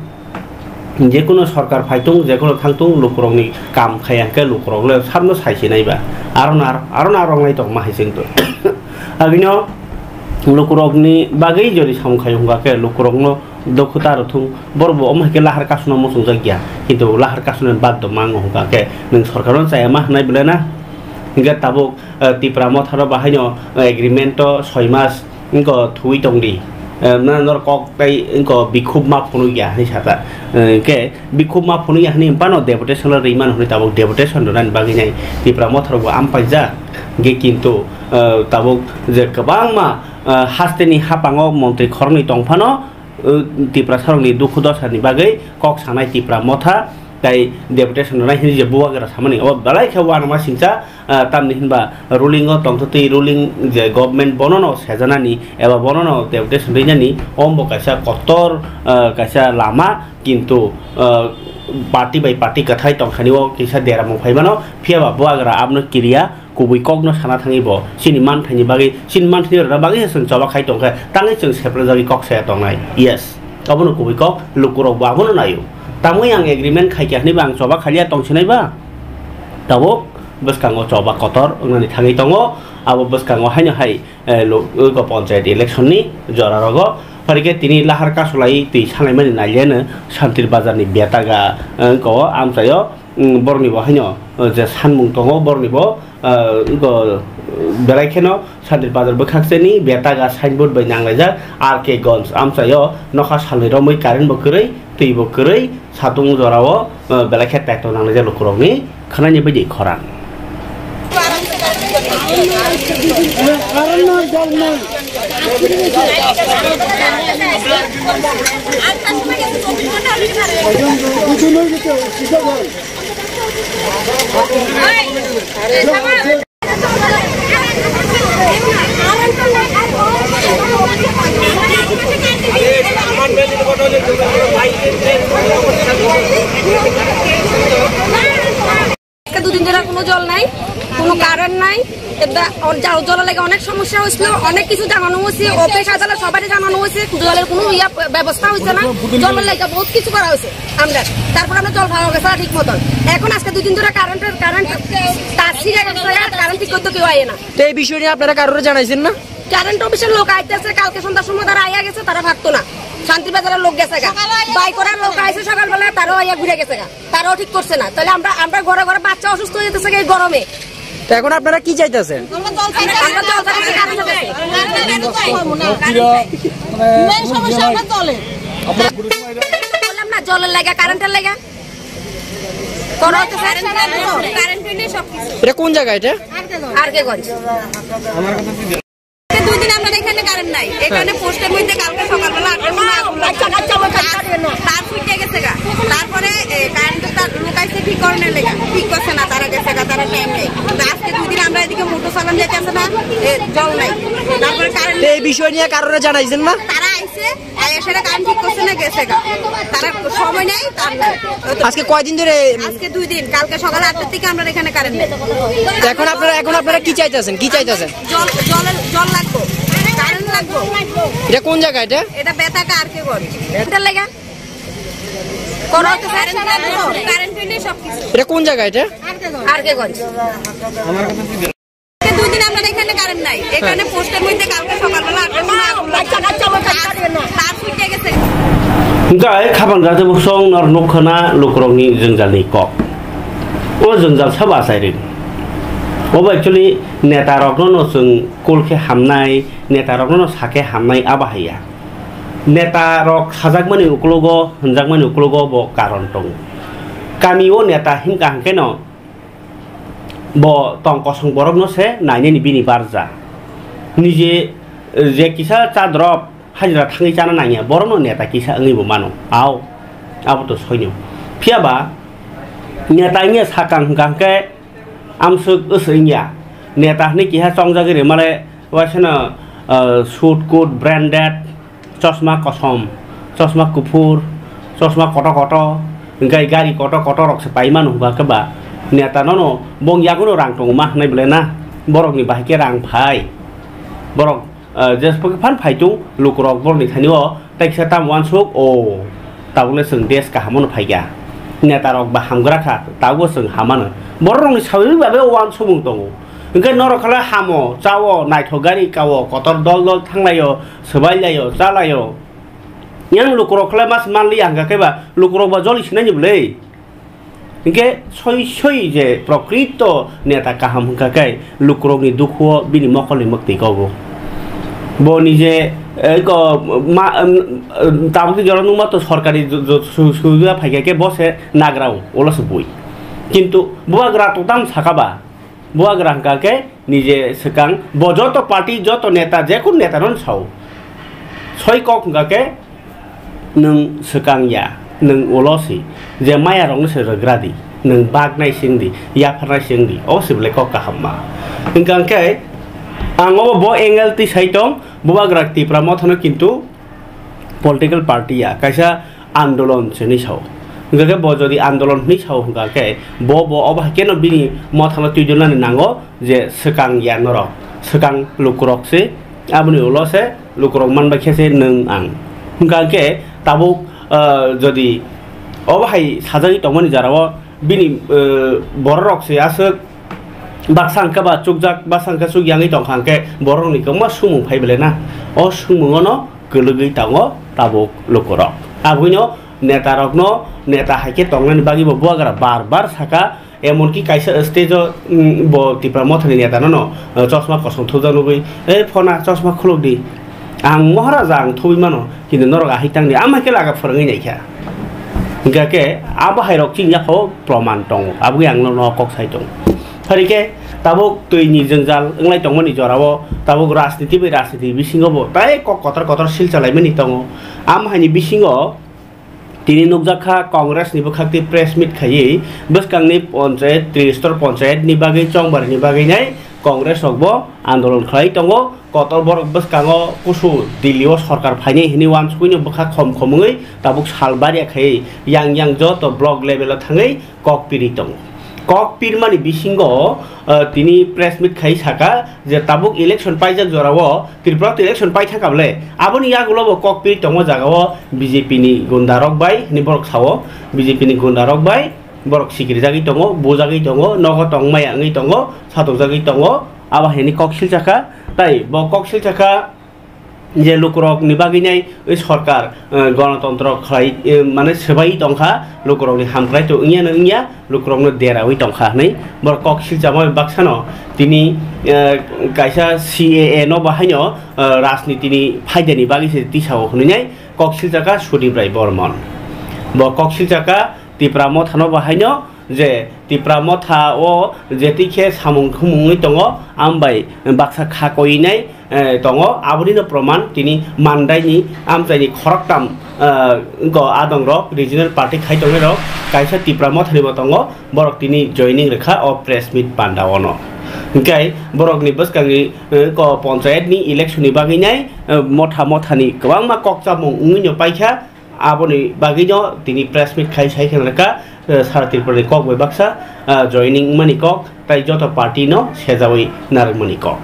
jekunu sorkar phaitung, jekunu thangtung, lukurokni kam khaiya hwnkhe lukurok le sabno sai sinai ba. Aro na, aro na rwngnai tongma hai se wngtong. Abino lukurokni bagwi jodi samung khai hwnkha khe lukurokno dukhu ta rwthung, borok bo omo hai khe lahar kasuna muchungjak ya, kintu lahar kasuna baddo mango hwnkha khe nwng sorkar no chaya ma hwnai belai na? Hwnkhe tabuk, eh, Tipra Motha rok bahai no, eh, agreement o soi mas wngko thuwi tongdi. Eh, na norok kok tei wngko bikhub ma phunuk ya hinwi saka. Eh, hwnkhe bikhub ma phunuk ya hinwi phano deputation rwi mano hinwi tabuk deputation rwnani bagwi nai Tipra Motha rok bo ampaijak. Hwnkhe kintu, eh, tabuk je kwbangma, eh, hasteni hapango montri khoroknwi tong phano, eh, Tiprasa rokni dukhu dosani bagwi kok sanai Tipra Motha, Tai deputation rwnai hinwi je bubagra samani, obo belai khe uanama singcha, ah, tamni hinba ruling o tongthotwi ruling je government bonono sejanani eba bonono deputation rinani, ombo kaisa kotor, ah, kaisa lama, kintu, ah, party bai party kwthai tongthani o kisa deramung phaimano, phiyaba bubagra abno kiriya. Kubui kokno sana thangwi bo chini manthaini bagwi, chini manthaini rwna bagwi se chwng choba khai tongkha, tangwi chwng seprajagwi kok saya tongnai. Yes, obono kubui kok, lukurok bo abono naio. Tamwi ang agreement khaikha hwnwi ba ang choba khaliya tongsinai ba? Tabuk bwskango choba kotor wngnani thangwi tongo, abo bwskango haino hai, eh, lo-, ego panchayat election ni jora rogo. Phai khe tini lahar kasulai twi sanaimani naileno Santir Bazar ni Betaga, eh, ko amchaio, mm, borokni bo haino, eh, je sanmung tongo borokni bo, ah, go, belai kheno Santir Bazar bwkhakcheni Betaga signboard bai nanglaijak R K Ganj amchaio nokha salnwi romwi current bo kwrwi, twi bo kwrwi, satung jorao, ah, belai khe petro nanglaijak lukurokni khwnani baidi khorang. আজকে দুদিন ধরে কোনো জল নাই, কোনো কারেন্ট নাই। এটা অন-, জল, জলের লাগে অনেক সমস্যা হয়েছিল, অনেক কিছু জানানো হয়েছে, অফিস আদালত সবারই জানানো হয়েছে, জলের কোনো ইয়া ব্যবস্থা হয়েছে না। জলের লাগে বহুত কিছু করা হয়েছে আমরা, তারপর আমরা জল পাওয়া গেছে না ঠিক মতন। এখন আজকে দুদিন ধরে কারেন্টের, কারেন্ট তার ছিঁড়ে গেছে, কারেন্ট ঠিক করতে কেউ আয় না। তো এই বিষয় নিয়ে আপনারা কারোর জানাইছেন না? কারেন্ট অফিসের লোক আইতেছে, কালকে সন্ধ্যার সময় তারা আইয়া গেছে, তারা ভাগতো না। শান্তিবাজারের লোক গেছে গা, বাইকরার লোক আইছে সকালবেলা, তারাও আইয়া ঘুরে গেছে গা। তারাও ঠিক করছে না। তাহলে আমরা, আমরা ঘরে ঘরে বাচ্চা অসুস্থ হয়ে যেতেছে এই গরমে। তো এখন আপনারা কি চাইতেছেন? আমরা জল চাইতেছি, কারেন্ট চাইতেছি। মেইন সমস্যা আমরা জলে। বললাম না, জলের লাগা, কারেন্টের লাগা। করা হচ্ছে স্যার। কারেন্ট নেই, সব কিছু। এটা কোন জায়গা এটা? আর কে গঞ্জ। দুই দিন আমরা এখানে কারেন্ট নাই। এখানে পোস্টের মধ্যে কালকে সকালবেলা আটটার সময় আগুন লাগছে। তার, তার ফুটে গেছে গা। তারপরে, এ, কারেন্টের তার লোক আইছে ঠিক করানোর লেগা। ঠিক করছে না, তারা গেছে গা, তারা টাইম নেই। তো আজকে দুই দিন আমরা এদিকে মোটর চালান যাইতেছে না, এ, জল নাই। তারপরে কারেন্ট তো এই বিষয় নিয়ে কারোরে জানাইছেন না? তারা আইছে, আইয়া সেটা কারেন্ট ঠিক করছে না, গেছে গা। তারা সময় নেই, তার নাই। আজকে কয়দিন ধরে? আজকে দুই দিন। কালকে সকাল আটটার থেকে আমরা এখানে কারেন্ট নেই। তো এখন আপনারা, এখন আপনারা কি চাইতেছেন? কি চাইতেছেন? জল, জলের, জল লাগবো, কারেন্ট লাগবো। এটা কোন জায়গা এটা? এটা বেতাকা আর কে গঞ্জ। এটার লেগা? করা হচ্ছে স্যার। কারেন্ট লাগবো, কারেন্ট নেই সব কিছু। এটা কোন জায়গা এটা? আর কে গঞ্জ। দুই দিন আমরা এখানে কারেন্ট নাই। এখানে পোস্টের মধ্যে কালকে সকালবেলা আটটার সময় আগুন লাগছে। তার ফুটে গেছে। Hingkha khabang jate bwsong nor nukha na lukurokni jwngjalni kok. O jwngjal sabo achai ri. Obo actually neta rokno no chwng kul khe hamnai, neta rokno no sakhe hamnai abo haiya. Neta rok sajakmani uklogo, hwnjakmani uklogo bo karon tongo. Kami o neta himkha hwnkhe no bo tong kosong borokno se nainani bini barja. Nije, eh, je kisa cha drop hajra thangwi chana nangya, borokno neta kisa wngwi bo mano. Ao, abo to soino. Phiya ba neta wngya sakang hwnkha hwnkhe amswk wswk wngya. Neta hwnwi kiha chongjagwi rwmale waisano, eh, suit coat branded, chosma kosom, chosma kuphur, chosma koto koto, hingkhai gari koto koto rok se pai mano hwnkha khe ba neta nono bong yaguno rang tongo ma hwnwi bwle na? Borokni bahai khe rang phai, borok, ah, jespo khe phan phai tung lukurok borokni thani o tei kisa tam uansuk o. Tabukle chwng desh kaham no phaikha. Neta rok ba hamgra kha, tabukbo chwng hamano. Borok rokni sawi babe o uansukmung tongo. Hwnkhe norok khala hamo, chao, naithok gari kao, kotor dol dol thanglaio, swbailaio, chalaio. Yang lukurok khala mas manliya hwnkha khe ba lukurok ba joli sinani bwle. Hingke soi soi je prokrito neta kaham hingka khe lukurokni dukhuo bini mokolni mwktwi kogo. Bo nije, eh, ko, ma, em, em, tabukni jora nukma to sorkari jo-, jo-, su-, suya phaikha khe bo se nagrao, ulo se bui. Kintu bubagra to tamo saka ba, bubagra hingka khe nije swkang, bo joto party, joto neta, jekunu neta no sao. Soi kok hingka khe nwng swkang ya. Nwng ulo si, je maya rokno se rwgra di, nwng bak nai sing di, yaphar nai sing di, o se belai kok kaham ma. Hwnkha hwnkhe ang obo bo angle twi sai tong, Bubagra Tipra Mothano kintu political party ya, kaisa andolon se hinwi sao. Hwnkha khe bo jodi andolon hinwi sao hwnkha khe bo, bo obo hai kheno bini mothano twijlnani nango je swkang ya norok, swkang lukurok se, aboni ulo se lukurok man bai khe se nwng ang. Hwnkha khe tabuk, ah, jodi obo hai sajagwi tongmani jora o bini, ah, bororok se aswk baksa hwnkhe ba chukjak, baksa hwnkhe chuk yangwi tongkha hwnkhe borokni kwbangma sumung phai belai na. O sumungono kwlwgwi tongo tabuk lukurok. Aboni netarokno neta hai khe tongnani bagwi bo Bubagra bar bar saka, emonki kaisa stage o, mm, bo Tipra Mothani netano no, uh, chosma kosom thupjak nugwi, "Ei phona, chosma khuluk di. Ang Maharaja, ang thubui mano, kintu norok ahai tang di, ama khe laga phwrwngwi naikha." Hwnkha khe abo hai rok chini yaphao proman tongo, aboni ang no kok sai tongo. Phari khe tabuk twi ni jwngjal wnglai tongmani jora o tabuk rajniti bai rajniti bisingo bo tai kok kotor kotor silcha laimani tongo. Am haini bisingo tini nukjak kha Congress ni bwkhak twi press meet khaiwi bwskangni ponchayat, Tristor ponchayat ni bagwi, Chongbari ni bagwi nai Congress rok bo andolon khlai tongo. Kotor borok bwskango kusu Delhi o sorkar phainai hinwi uansukwi no bwkha khom khom wngwi tabuk sal barya khaiwi yang yang joto block level o thangwi kok pirwi tongo. Kok pirmani bisingo, ah, tini press meet khai saka je tabuk election paijak jorao, Tripura o election paithaka bole, aboni yagulo bo kok pirwi tongo jagao B J P ni gunda rok bai hinwi borok sao. B J P ni gunda rok bai borok sikirjagwi tongo, bujagwi tongo, nogo tongmaya wngwi tongo, satokjagwi tongo, abo hinwi kok silchakha. Tai bo kok silchakha je lukurokni bagwi nai oi sorkar, eh, gonotontro khlai, eh, mane swbai tongkha, lukurokni hamkrai to wngya no wngya, lukurokno derawi tongkha hinwi borok kok silchama bai baksano tini, eh, kaisa C A A no bahaino, eh, rajnitini phaidani bagwi se tisao hinwi nai kok silchakha Sudip Rai Bormon. Bo kok silchakha Tipra Mothano bahaino je Tipra Motha o je twi khe samung khumungwi tongo, ambai baksa kha koinai, eh, tongo, abonino proman tini mandaini amchaini khoroktam, eh, go adong rok regional party khai tongnai rok kaisa Tipra Mothani bo tongo, borok tini joining rwkha o press meet panda ono. Hwnkhe borokni bwskangni, eh, ko ponchayat ni election ni bagwi nai, eh, motha mothani kwbangma kokchamung wngwi no paikha. Aboni bagwino tini press meet khai sai khna kha, eh, sara Tripura ni kok bai baksa, eh, joining mani kok, tai joto party no sejawi narwk mani kok.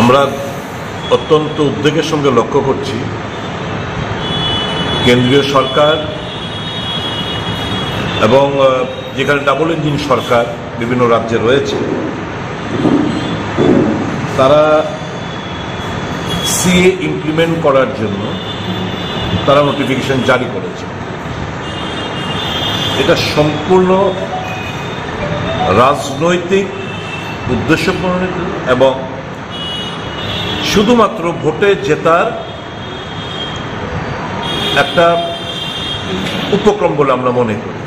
আমরা অত্যন্ত উদ্বেগের সঙ্গে লক্ষ্য করছি কেন্দ্রীয় সরকার এবং, আহ, যেখানে double engine সরকার বিভিন্ন রাজ্যে রয়েছে, তারা সিএ ইমপ্লিমেন্ট করার জন্য তারা নোটিফিকেশন জারি করেছে। এটা সম্পূর্ণ রাজনৈতিক উদ্দেশ্য প্রণোদিত এবং শুধুমাত্র ভোটে জেতার একটা উপক্রম বলে আমরা মনে করি।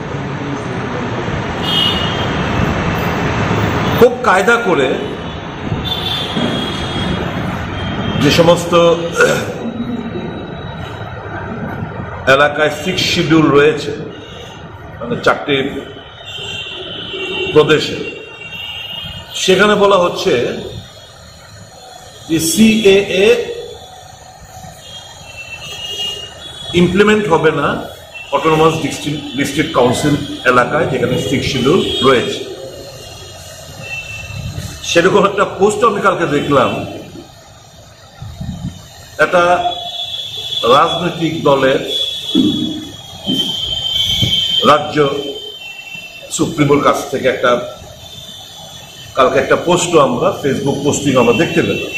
খুব কায়দা করে যে সমস্ত এলাকায় সিক্স শিডিউল রয়েছে, মানে চারটি প্রদেশে, সেখানে বলা হচ্ছে যে সিএএ ইমপ্লিমেন্ট হবে না অটোনোমাস ডিস্ট্রিক্ট, ডিস্ট্রিক্ট কাউন্সিল এলাকায়, যেখানে সিক্স শিডিউল রয়েছে। সেরকম একটা পোস্ট আমি কালকে দেখলাম, একটা রাজনৈতিক দলের রাজ্য সুপ্রিমোর কাছ থেকে একটা, কালকে একটা পোস্টও আমরা, ফেসবুক পোস্টিং আমরা দেখতে পেলাম,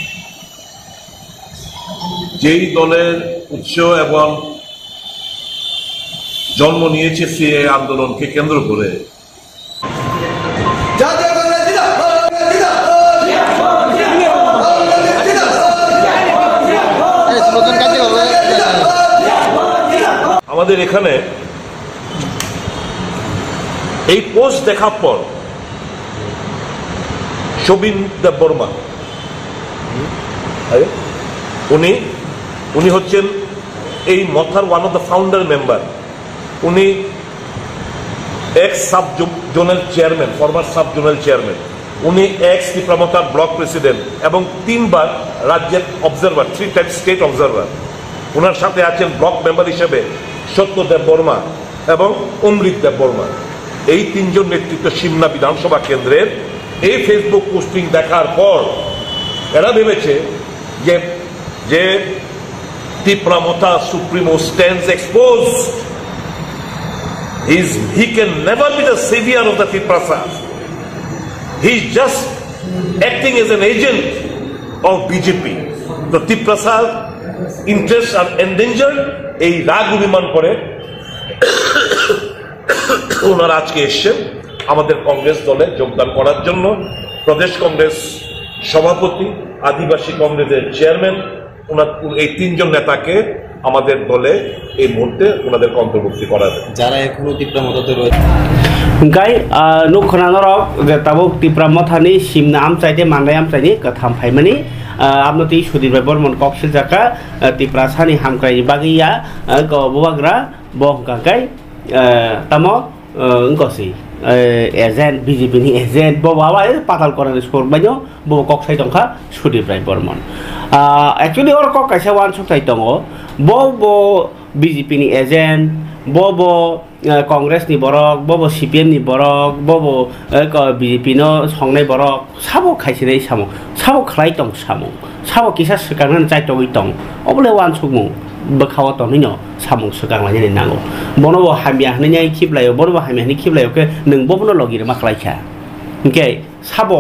যেই দলের উৎস এবং জন্ম নিয়েছে সিএএ আন্দোলনকে কেন্দ্র করে। আমাদের এখানে এই পোস্ট দেখার পর শোভিন দেববর্মা, উনি উনি হচ্ছেন এই মথার one of the founder member. উনি ex sub zonal chairman, former sub zonal chairman. উনি এক্স তিপ্রা মথার ব্লক প্রেসিডেন্ট এবং তিনবার রাজ্যের observer, three time state observer. ওনার সাথে আছেন ব্লক মেম্বার হিসেবে সত্য দেব বর্মা এবং অমৃত দেব বর্মা। এই তিনজন নেতৃত্ব সিমনা বিধানসভা কেন্দ্রের এই ফেসবুক পোস্টিং দেখার পর এরা ভেবেছে যে, যে তিপ্রা মথা supremo stands exposed, he is, he can never be the savior of the Tiprasa. He is just acting as an agent of BJP. তো তিপ্রাসার ইন্টারেস্ট আর এন্ডেঞ্জার, এই রাগ অভিমান করে ওনারা আজকে এসছেন আমাদের কংগ্রেস দলে যোগদান করার জন্য। প্রদেশ কংগ্রেস সভাপতি, আদিবাসী কংগ্রেসের চেয়ারম্যান, ওনার, এই তিনজন নেতাকে আমাদের দলে এই মুহূর্তে ওনাদেরকে অন্তর্ভুক্তি করা হবে। যারা এখনো তিপ্রা মথাতে রয়েছে। Hingkai, ah, nuk khna norok je tabuk Tipra Mothani simna amchai tei manlai amchaini kwtham phaimani, ah, amno tei Sudip Rai Bormon kok siljakha, ah, Tiprasani hamkraini bagwi ya, ah, ko bubagra bo hwnkha khe, ah, tamo, ah, wngkha si, eh, agent, B J P ni agent, bo baba, eh, patal korani sor baino, bo kok sai tongkha Sudip Rai Bormon. Ah, actually, oro kok kaisa uansuk thai tongo. Bo, bo B J P ni agent, bo, bo, eh, Congress ni borok, bo, bo C P M ni borok, bo, bo, eh, ko B J P no songnai borok, sabo khaisinai samung, sabo khlai tong samung, sabo kisa swkangnani chaitogwi tong, obole uansukmung bwkhao tonwino samung swkang lainani nango. Bono bo hamya hwnwi khiplaio, bono bo hamya hwnwi khiplaio khe nwng bobono logi rwma khlaikha. Hinkhe sabo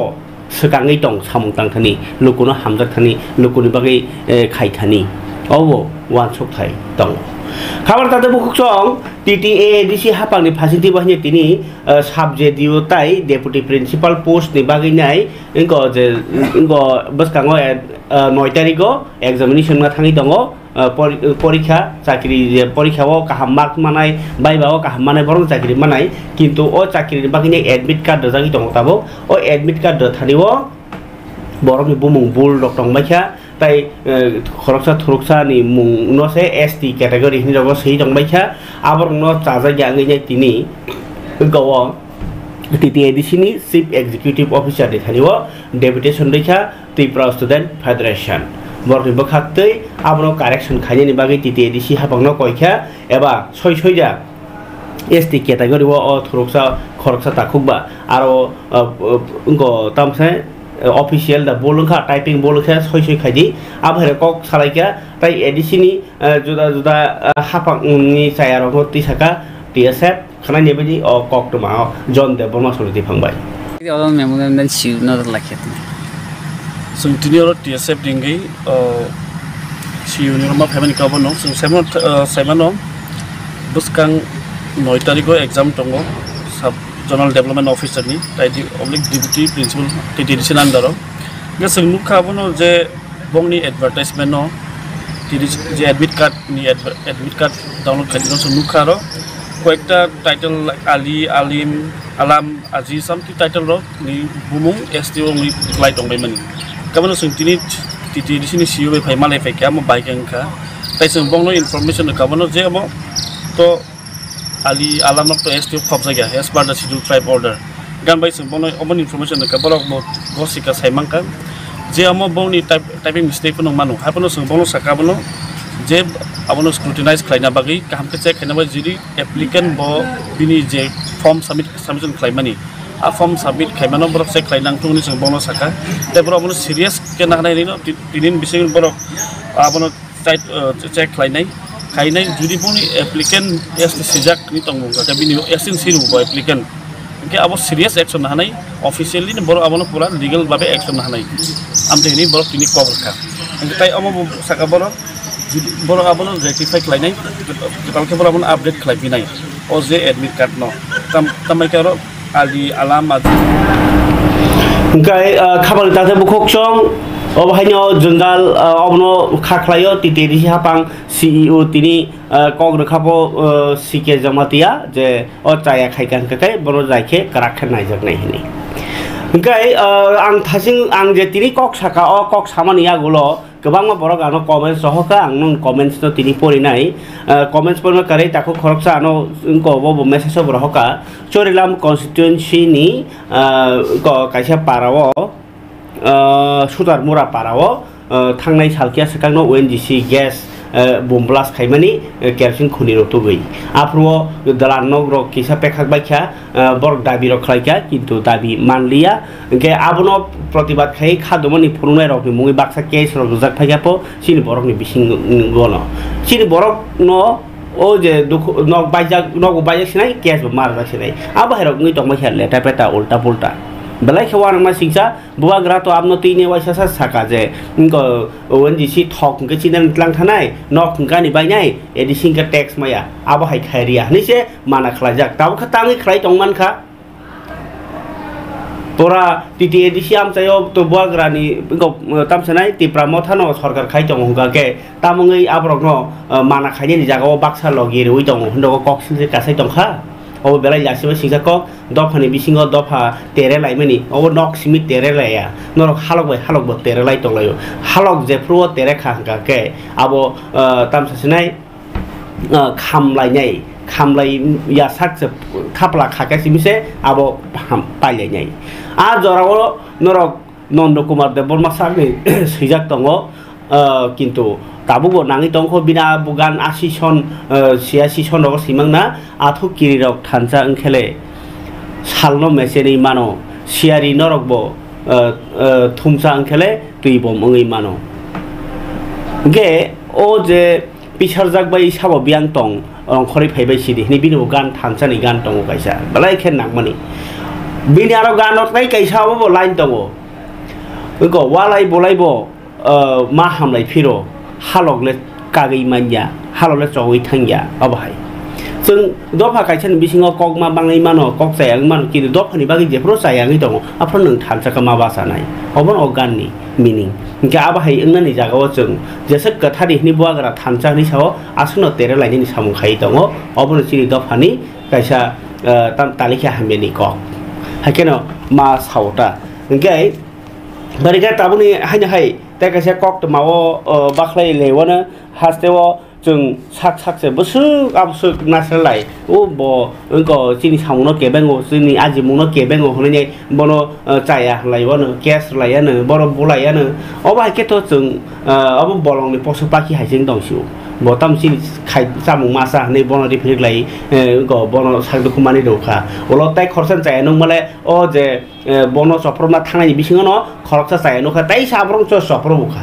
swkangwi tong samung tangthani, lukuno hamjakthani, lukuni bagwi, eh, khaithani. Obo uansukthai tongo. Khabar tate bukhuksong T T A A D C hapangni phasinti bahini tini, eh, sub J D O tai deputy principal post ni bagwi nai wngko je, wngko bwskango, eh, eh, noi tarigo examination ma thangwi tongo. Ah, pori-, porikha, chakri je porikha o kaham mark manai, viva o kaham manai, borok chakri manai, kintu o chakri ni bagwi ni admit card rwjagwi tongo tabuk. O admit card rwthani o borok ni bumung bul rok tongbaikha, tai, eh, khoroksa thuruksa ni mung no se S T category hinwi rogo swi tongbaikha, aborok no chajakya wngwi nai tini. Wngka o T T A D C ni Chief Executive Officer ni thani o deputation rikha Tripura Student Federation. Borokni bwkhaktwi abono correction khainani bagwi T T A D C hapangno koikha eba soi soida S T category o, o thuruksa khoroksa takhukba aro, uh, uh, wngko tamse, uh, official da bol wngkha, typing bol wngkha, soi soi khaidi. Abo hai kok salaikha, tai A D C ni, uh, juda juda, uh, hapangni chayarokno tisaka T S F. Khwnai ni bini o koktwma o John Debbarma sori di phang bai. Oro memorial dan siu no lakhe. Chwng tini oro T S F ringwi, o, siu ni roma phaimani kabo no. Chwng saimano, o, saimano bwskang noi tarikh o exam tongo sub zonal development officer ni, tai di oblique deputy principal T T D C ni under o. Hingke chwng nukha abono je bongni advertisement no tini je admit card ni adver-, admit card download khaidi no chwng nukha aro koyekta title like Ali, Alim, Alam, Aji something title rok ni bumung S T o wngwi kwlai tongbai mani. Kabano chwng tini T T D C ni C E O bai phai malai phaikha amo bai khe wngkha. Tai chwng bongno information rwkha bono je amo to Ali Alam rok to S T o khopjakya as per the schedule tribe order. Gan bai chwng bono omo information rwkha, borok bo gosika sai mankha je amo bongni type-, typing mistake phano mano, hai phano chwng bono saka bono je abono scrutinize khlaina bagwi, kaham khe check khaina bagwi, jodi applicant bo bini je form submit, submission khlaimani, a form submit khaimano borok check khlai nang thung hinwi chwng bono saka. Tei borok abono serious khe nahnai rino ti-, tini ni bising borok abono chai, uh, check khlainai, khainai, jodi boni applicant S T sijak ni tongmung, khe bini S T ni sinung bo applicant, hingke abo serious action nahanai, officially ni borok abono pura legal babe action nahanai, amtwi hinwi borok tini kok rwkha. Hingke tai omo bo saka borok, jodi borok abono rectify khlainai, kwtal khe borok abono update khlai phinai, o je admit card no, tam-, tamai khe oro Ali Alam Aji. Hingkai, ah, khabangni takhtai bukhuk chwng, obo haino jwngjal, ah, obono kha khlaio, T T A D C hapang C E O tini, ah, kok rwkha bo, ah, C K Jamatia, je o chaya khaikha hwnkhe bono jai khe kwrak khe naijaknai hinwi. Hingkai, ah, ang thasing, ang je tini kok saka, o kok samani yagulo, Kwbangma borok ano comments rohorkha, ang nung comments no tini porinai. Ah, comments porima kwrwi takhuk khoroksa ano wngkha, obo bo message o bo rohorkha. Chorilam constituency ni, ah, ko-, kaisa para o, ah, Sutarmura para o, ah, thangnai sal kiya swkang no O N G C gas, ah, bomb blast khaimani, ah, kerosene khuni rok tugwi. Aphuru o dalan nok rok kisa pekhak baikha, ah, borok dabi rok khlaikha, kintu dabi manliya. Hwnkhe abono protibad khai kha dumani phunuknai rokni mungwi baksa case rok rijak phaikha pho chini borokni bisingo no. Chini borok no o je dukhu nok baijak, nok bo baijak sinai, case bo marjak sinai. Abo hai rok wngwi tongma khe leta peta ulta pulta. Belai khe uanama singsa bubagra to abno tini waisa sa saka je, wngkha O N G C thok hwnkhe chini tlang thanai, nok hwnkhe ani bainai, A D C hwnkhe tax maya. Abo hai khai riya hinwi se mana khlaijak. Tabuk khe tangwi khlai tong mankha. Pura T T A D C amchaio to buagrani, tamsanai Tipra Motha no sorkar khai tongo hwnkha khe, tamungwi aborok no, eh, mana khainani jaga o baksa logi rwi tongo hwnwi kok silse kasai tongkha. Obo belai lasi bai singsa kok, dophani bisingo dopha tere laimani, obo nok simi tere laiya, norok halok bai halok bo tere lai tonglaio. Halok jephru o tere kha hwnkha khe abo, eh, tamsa sinai, ah, khamlainai, khamlai yasak se thapla kha khe simi se abo ham pailainai. A jora o norok Nondo Kumar Debbarma sakni swijak tongo, ah, kintu tabuk bo nangwi tongkho bini a bugan a sison, ah, siya sison rogo swimang na athuk kiri rok thansa wngkhele salno mechenwi mano, siyari norok bo, ah, ah, thumsa wngkhele twi bom wngwi mano. Hwnkhe o je Pisarjak bai sabo biyang tong, rongkhorwi phaibai sidi hinwi bini bo gan thansani gan tongo kaisa, belai khe nangmani. Bini aro gan rok tai kaisa abo bo line tongo. Wngkha walai bolai bo, ah, ma hamlai phiro, halok le kagwi manya, halok le chogwi thangya, abo hai. Chwng dopha kaisani bisingo kok ma bangwi mano, kok chaya wngwi mano, kintu dophani bagwi jephuru chaya wngwi tongo, aphuru nwng thansa khe ma bachanai. Obono o ganni meaning. Hwnkhe abo hai wngnani jagao chwng jesa kwthari hwnwi buagra thansa hwnwi sao, aswkno tere lainani samung khai tongo. Obono chini dophani kaisa, eh, tam talikhe hamyani kok. Haikheno ma sao ta. Hwnkhe, barikhe tabukni haino hai tei kaisa koktwmao, eh, bakhlai lewano hasteo Chwng sak sak se bwswk abwswk nasralai, o bo wngkha chini samungno kebengo, chini ajimungno kebengo hwnwi bono, eh, chaya hwnlai, bono case rwlai ano, bono bulai ano. Obo hai khe to chwng, eh, obo bolongni poso paki hai se wng tong sio. Bo tamo chini khai chamung masa hwnwi bono riphirik lai, eh, wngkha bono sak dukhu manwi rw kha. Ulo tai khoroksa chaya nukmale o je eh, bono chopropna thangnaini bisingono khoroksa chaya nukha, tei sabrok cho choprop bukha.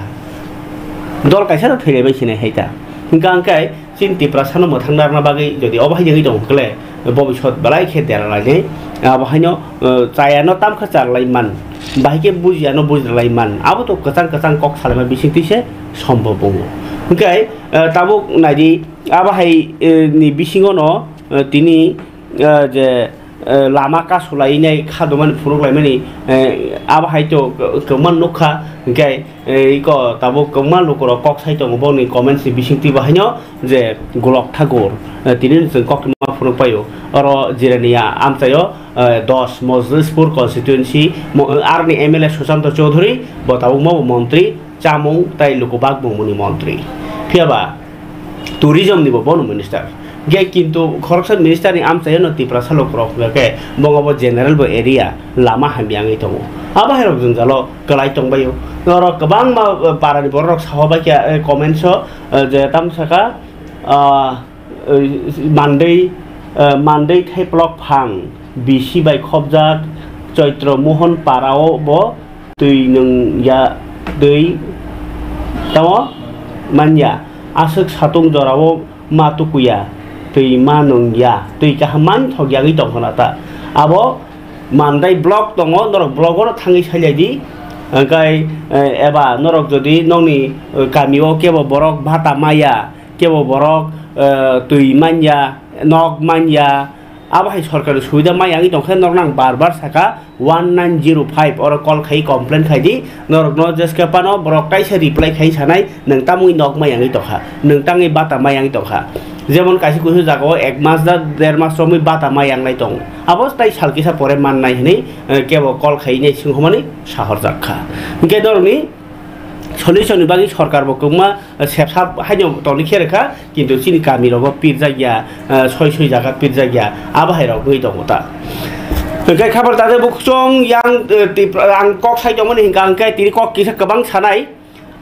Dol kaisa no thwilaibai sinai hai ta. Hwnkha hwnkhe chini Tiprasano mwthang narwkna bagwi jodi obo hai wngwi tong hwnkhe le, bobisot belai khe dera lainai. Abo haino, eh, chayano tamkha charlai man, bahai khe bujiyano bujralai man. Abo to kwchang kwchang kok salaima bisingtwi se sombhob wngo. Hwnkhe, eh, tabuk naidi, abo hai, eh, ni bisingono, eh, tini, eh, je eh, lama kasulainai kha dumani phunuk laimani, eh, abo hai to kwbangma nukha, hwnkhe, eh, iko tabuk kwbangma lukurok kok sai tongo boni comments ni bisingtwi bo haino je Golok Thakur, eh, tini chwng koktwma phunuk paio. Oro Jirania amchaio, eh, dos Mojlispur constituency mo-, aroni M L A Sushanta Chowdhury, bo tabuk mo montri, chamung tei lukubak bumungni montri. Phiya ba tourism ni bo bono minister. Ge kintu khoroksa minister ni amchaio no Tiprasa lukurok hwnkha khe bongo bo general bo area lama hamya wngwi tongo. Abo hai rok jwngjalo kwlai tongbaio. Norok kwbangma, eh, para ni borok rok saho bai khe, eh, comments o, eh, je tam saka, ah, eh, mandwi, eh, mandwi thaiplok phang bisi bai khopjak Choitro Mohon para o bo twi nwng ya, twi tamo manya. Aswk satung jora o ma tukuya, twi ma nwng ya, twi kaham man thok yagwi tong khna ta. Abo mandai block tongo, norok block o no thangwi sai lai di. Hwnkhe, eh, eba norok jodi nokni, eh, kami o kebo borok bata maya, kebo borok, eh, twi manya, nok manya, abo hai sorkari subida maya wngwi tongkhe norokno ang bar bar saka, one nine zero five oro call khai complain khai di, norokno jeske phano borok kaisa reply khai sanai, nwng tamwi nok maya wngwi tongkha, nwng tangwi bata maya wngwi tongkha. Jemon kaisa kusu jagao ek mas da der mas romwi bata maya wnglai tongo, abo tai sal kisa pore mannai hwnwi, eh, kebo call khai nai swnghomani sahorjak kha. Hwnkhe norokni Solution ni bagwi sorkar bo kwbangma, eh, sepsa haino tongwi khe rwkha, kintu chini kami rogo pirjak ya, eh, soi soi jaga pirjak ya, abo hai rok wngwi tongo ta. Hwnkhe khabar tade bukhusong yang, eh, Tipra, ang kok sai tongmani hwnkha hwnkhe tini kok kisa kwbang sanai,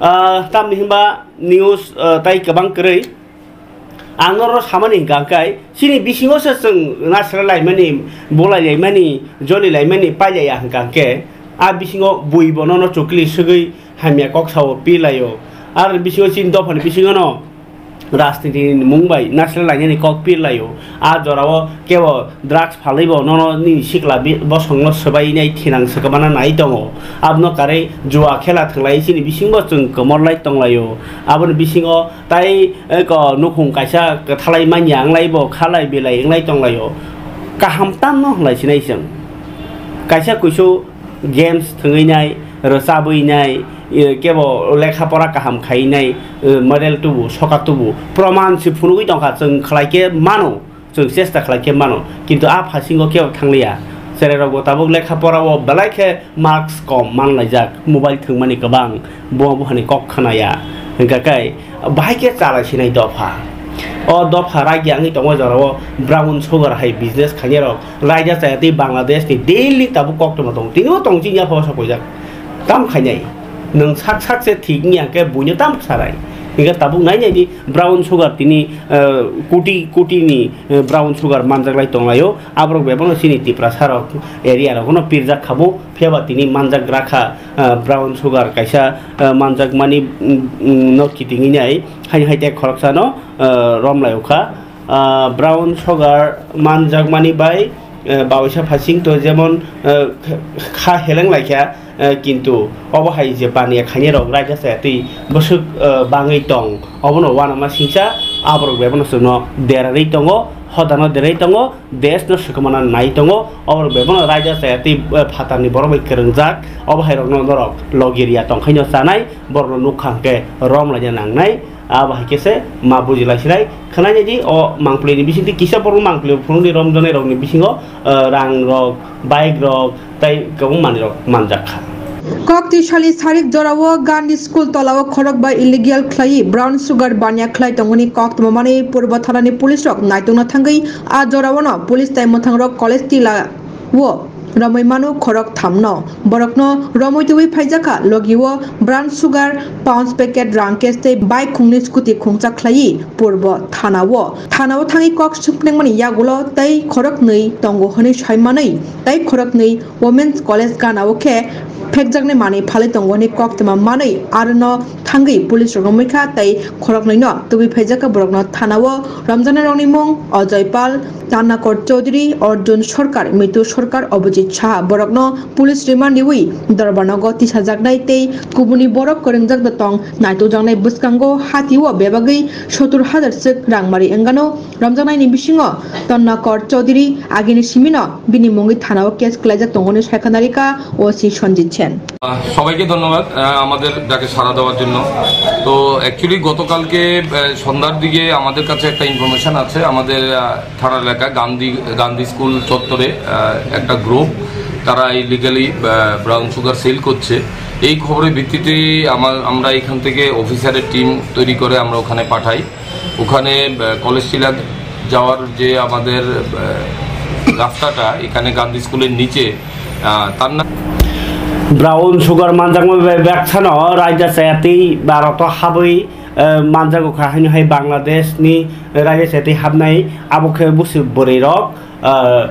eh, tamni hwnba news, eh, tai kwbang kwrwi. Ang norok samani hwnkha hwnkhe, chini bisingo se chwng nasra laimani, bolai laimani, joli laimani, pailaiya hwnkha hwnkhe, a bisingo bui bo nono chukli swgwi hamya kok sao pirlaio. Ar bisingo chini dophani bisingono rajniti ni mung bai nasra lainani kok pirlaio. A jorao kebo drugs phalwi bo nono nini sikla bi-, bosongno swbainai thinang swkmana nai tongo. Abono karwi jua khela thwnglai chini bisingo chwng komor lai tonglaio. Aboni bisingo tai eko nukhung kaisa kwthalai manya wnglai bo khalai belai wnglai tonglaio. Kaham tamno hwnlai sinai chwng. Kaisa kuisu games thwngwi nai, rwchabwi nai, e, kebo lekha pora kaham khai nai, e, medal tubu, soka tubu. Proman se phunugwi tongkha chwng khlai khe mano. Chwng chesta khlai khe mano, kintu a phasingo kebo thangliya. Cherai rok bo tabuk lekha pora o belai khe marks kom manlaijak, mobile thwngmani kwbang, bo buhani kok khwnaya. Hwnkha khe bahai khe chalai sinai dopha. O dopha ragi wngwi tongo jorao brown sugar hai business khainai rok, raida chaya tei Bangladesh ni daily tabuk koktwma tongo, tini bo tong chini yaphao sakoijak. Tam khainai. Nwng sak sak se thik wngya khe buino tam sarai. Hingke tabuk nai nai di brown sugar tini, eh, kuti kuti ni, eh, brown sugar manjak lai tong laio. Aborok bebak no chini Tiprasa rok area rok no pirjak kha bo. Phiya ba tini manjak gra kha, eh, brown sugar kaisa, eh, manjak mani, mm, mm, no kiting nai. Hai hai te khoroksa no, eh, rom lai kha. Ah, brown sugar manjakmani bai, eh, bawaisa phasing to jemon, eh, kha heleng laikha, eh, kintu obo hai je baniya khainai rok raida chaya twi bwswk, eh, bangwi tong, obono uanama singcha aborok bebano chwngno derarwi tongo, hodano derarwi tongo, desh no swkmana nai tongo, oborok bebano raida chaya twi, eh, phatarni borok bai kwrwngjak, obo hai rokno norok logi riya tongkhaino chanai, borokno nukha hwnkhe rom laina nangnai. Abo hai khe se ma buji lai sinai. Khwnai nai di, o mangpili ni bisingtwi kisa borok mangpili phunukni romjaknai rokni bisingo, eh, rang rok, bike rok, tei kwbang manwi rok manjak kha. Kok twi sali sarik jorao Gandhi School tolao khorok bai illegal khlaiwi brown sugar baniya khlai tongmani koktwma manwi Purbo thanani police rok naitokna thangwi a jorao no police tei mwthang rok college tila o romwi mano khorok thamno. Borokno romwi twiwi phaijakha, logi o brown sugar pounds packet, rang cash tei bike khungni scooty khungcha khlaiwi Purbo thana o. Thana o thangwi kok swpnengmani yagulo tei khoroknwi tongo hwnwi sai manwi tei khoroknwi Women's College gana o khe phekjaknai manwi phalwi tongo hwnwi koktwma manwi arono thangwi police rok romwi kha tei khoroknwi no tubui phaijak kha borokno thana o romjaknai rokni mung Ajoy Pal, Tanakor Chaudhary, Arjun Sarkar, Mitu Sarkar, Abhijit Saha borokno police remand riwi Dorbarnago tisajaknai tei kubuni borok kwrwngjak da tong naitokjaknai bwskango hati o bebagwi sottur hajar swk rang mari wngano romjaknaini bisingo Tanakor Chaudhary agini simino bini mungwi thana o case kwlaijak tongo hwnwi saikha narikha O C Sanjit Sen. আহ, সবাইকে ধন্যবাদ, আহ, আমাদের ডাকে সাড়া দেওয়ার জন্য। তো অ্যাকচুয়ালি গতকালকে, আহ, সন্ধ্যার দিকে আমাদের কাছে একটা ইনফরমেশন আছে, আমাদের, আহ, থানা এলাকা গান্ধী, গান্ধী স্কুল চত্বরে, আহ, একটা গ্রুপ, তারা ইলিগালি, আহ, ব্রাউন সুগার সেল করছে। এই খবরের ভিত্তিতে আমার, আমরা এখান থেকে অফিসারের টিম তৈরি করে আমরা ওখানে পাঠাই। ওখানে, আহ, কলেজ টিলা যাওয়ার যে আমাদের, আহ, রাস্তাটা এখানে গান্ধী স্কুলের নিচে, আহ, তার না- Brown sugar manjakma be-, beksano raida chaya twi Bharat o habwi, eh, manjago kha, haino hai Bangladesh ni raida chaya twi habnai, abo khe busi bwrwi rok, eh,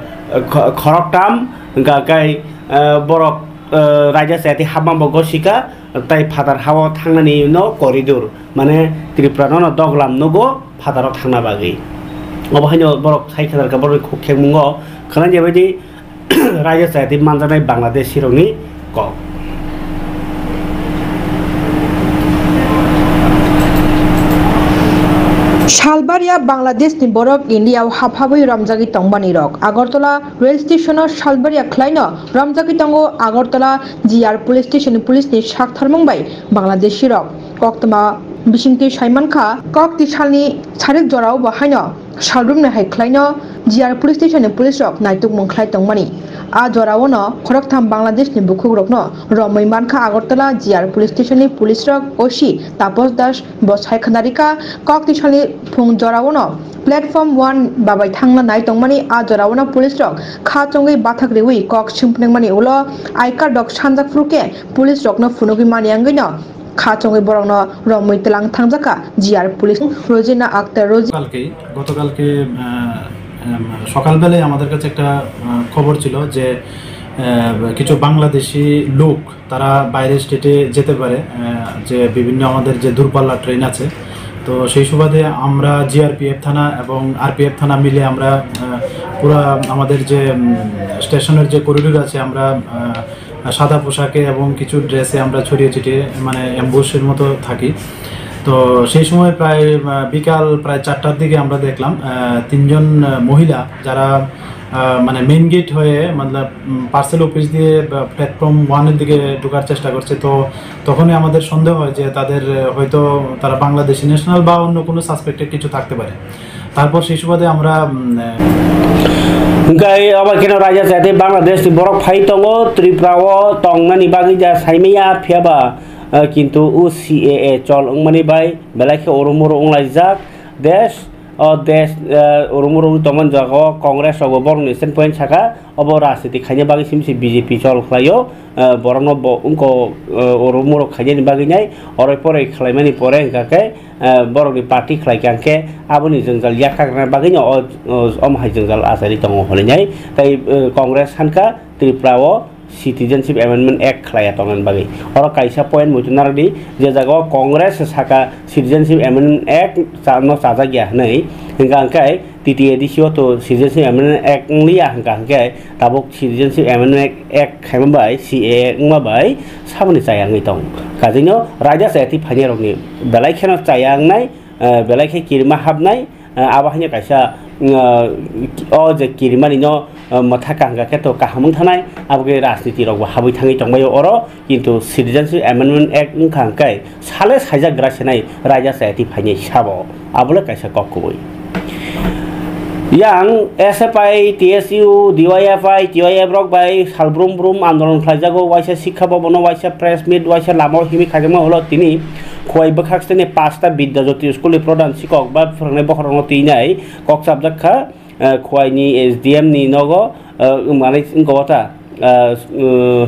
kho-, khoroktam, hwnkha khe, eh, borok, eh, raida chaya twi habma bo gosika. Tai phatar hao thangnani no corridor, mane Tripura no no doglam nugo phataro thangna bagwi. Obo haino borok sai khatar kha borok khuk khengmungo khwnai je baidi raida chaya twi manjaknai Bangladeshi rokni kok. Salbaria Bangladesh ni borok India o haphabwi romjagwi tongmani rok. Agartala rail station o salbaria khlaino romjagwi tongo Agartala G R police station ni police ni sak tharmung bai Bangladeshi rok. Koktwma bisingtwi saimankha, kok twi salni sarik jorao bo haino salrumni hai khlaino G R police station ni police rok naitukmung khlai tongmani. A jorao no khoroktham Bangladesh ni bukhuk rokno romwi mankha Agartala G R police station ni police rok O C Taposh Das bo sai khwnarikha. Kok tisani phung jorao no platform one babai thangna nai tongmani a jorao no police rok kha chongwi bathak riwi kok simpnengmani ulo I card rok sanjak phuru khe police rokno phunugwi mani wngwi no kha chongwi borokno romwi tlang thangjakha G R police. Rojina Akhtar, Roji. কালকেই, গতকালকে, আহ, উম, সকালবেলায় আমাদের কাছে একটা, আহ, খবর ছিল যে, আহ, কিছু বাংলাদেশি লোক তারা বাইরের স্টেটে যেতে পারে, আহ, যে বিভিন্ন আমাদের যে দূরপাল্লার ট্রেন আছে। তো সেই সুবাদে আমরা জি আর পি এফ থানা এবং আর পি এফ থানা মিলে আমরা, আহ, পুরা আমাদের যে, উম, স্টেশনের যে করিডোর আছে, আমরা, আহ, সাদা পোশাকে এবং কিছু ড্রেসে আমরা ছড়িয়ে ছিটিয়ে, মানে, অ্যাম্বুশের মতো থাকি। তো সেই সময় প্রায়, আহ, বিকাল প্রায় চারটার দিকে আমরা দেখলাম, আহ, তিনজন, আহ, মহিলা, যারা, আহ, মানে, মেইন গেট হয়ে, মতলব, উম, পার্সেল অফিস দিয়ে বা প্ল্যাটফর্ম ওয়ানের দিকে ঢোকার চেষ্টা করছে। তো তখনই আমাদের সন্দেহ হয় যে তাদের, আহ, হয়তো তারা বাংলাদেশি ন্যাশনাল বা অন্য কোনো সাসপেক্টেড কিছু থাকতে পারে। তারপর সেই সুবাদে আমরা, উম, আহ, Hwnkhe abo kheno raida se tei Bangladesh ni borok phai tongo, Tripura o tongnani bagwi ja saimaya, phiya ba, ah, kintu o C A A chol wngmani bai belai khe urumuru wnglaijak. Desh, o desh, ah, urumuru wngwi tongmani jagao Congress rokbo borokni stand point sakha. Obo rajniti khaina bagwi simi se B J P chol khlaio, ah, borokno bo wngko, ah, urumuru khainani bagwi nai oroi poroi khlaimani pore hwnkha khe, ah, borokni party khlai kha hwnkhe aboni jwngjal yakrwna bagwino o, o, omo hai jwngjal achari tongo hwnwi nai. Tai, ah, Congress sankha Tripura o Citizenship Amendment Act khlaiya tongmani bagwi. Oro kaisa point muitu narwkdi, je jagao Congress sakha Citizenship Amendment Act cha-, no chajak ya hwnwi, hwnkha hwnkhe T T A D C o to Citizenship Amendment Act wngliya hwnkha hwnkhe tabuk Citizenship Amendment Act khaima bai C A A wngma bai saboni chaya wngwi tong. Kajino raida chaya twi phainai rokni belai kheno chaya wngnai, eh, belai khe kirima hapnai, eh, abo haino kaisa, eh, o je kirimani no, eh, mwtha kaham khe to kaham wng thanai, abo khe rajniti rok bo habwi thangwi tongbaio oro. Kintu Citizenship Amendment Act wngkha hwnkhe sale saijak gra senai raida chaya twi phainai sabo, abole kaisa kok kubui. Yang S F I, T S U, D Y F I, T Y F rok bai sal brum brum andolon khlaijago, waisa sikha bhabono, waisa press meet, waisa lamao himwi khaijakma ulo tini Khowai bwkhak siteni pasta Bidya Jyoti school ni pradhan sikok ba phwrwngnai bokhorokno twinai kok chapjak kha. Eh, Khowai ni S D M ni nogo, eh, wngmani wngkha o ta, eh, eh,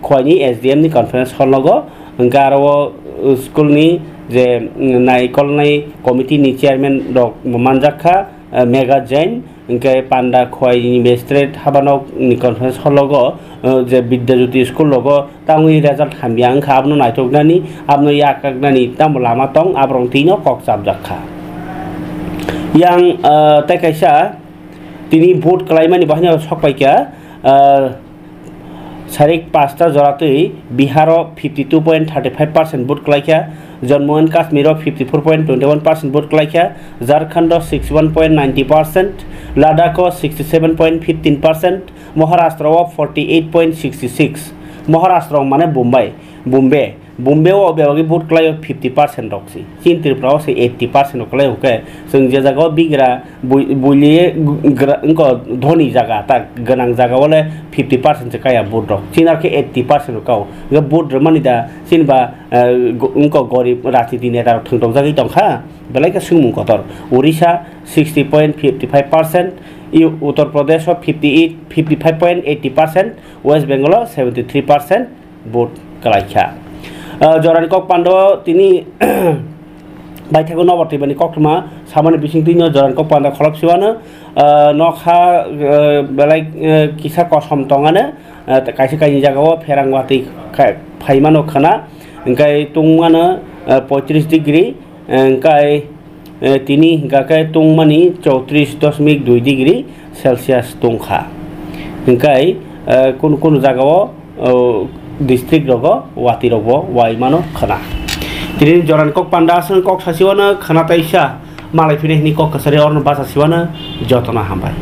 Khowai ni S D M ni conference hall nogo, hwnkhe aro o, eh, school ni je, mm, naikolnai committee ni chairman rok bo manjak kha, eh, Megha Jain, hwnkhe panda Khowai ni magistrate habanok ni conference hall nogo, eh, je Bidya Jyoti school nogo, tangwi result hamya wngkha, abono naithoknani, abono yakaknani tamo lama tong, aborok twino kok chapjak kha. Yang, ah, tei kaisa tini vote kwlaimani bo haino sok paikha, ah, sarik pasta jora twi Biharo fifty two point thirty five percent vote kwlaikha, Jammu and Kashmiro fifty four point twenty one percent vote kwlaikha, Jharkhando sixty one point ninety percent, Ladakho sixty seven point fifteen percent, Maharashtra o forty eight point sixty six, Maharashtra mane Bombay, Bombay, Bombay o bebagwi vote kwlaio fifty percent rok si. Chini Tripura o se eighty percent rok kwlaio hwnkhe, chwng je jaga o bigra bui-, builiye gra-, wngkha dhoni jaga, ta gwnang jaga o le fifty percent se kaya vote rok. Chini arkhe eighty percent rok kao. Hwnkhe vote rwmani da chini ba, eh, go-, wngkha gorib rajniti neta rok thwngtokjagwi tongkha. Belai khe swngmung kotor. Orissa sixty point fifty five percent, i-, Uttar Pradesh o fifty eight, fifty five point eighty percent, West Bengal o seventy three percent vote kwlaikha. Ah, jorani kok pando tini baithago nobar twibani koktwma samani bisingtwino jorani kok pando kholop siwano, ah, nokha, ah, belai, ah, kisa kosom tongano, ah, kaisa kaini jagao pherang watwi kha-, phaimano khwna, hwnkhe tungmano, ah, poitris degree, hwnkhe, eh, tini hwnkha khe tungmani chowtris dosmik dui degree Celsius tungkha. Hwnkhe, eh, kunu kunu jagao, oh, district rogo watwi rokbo wai mano khwna. Tini jorani kok panda aswk kok sasiwano khwna taisa malai phini hini kok kwchari orno bacha siwano jotono hambai.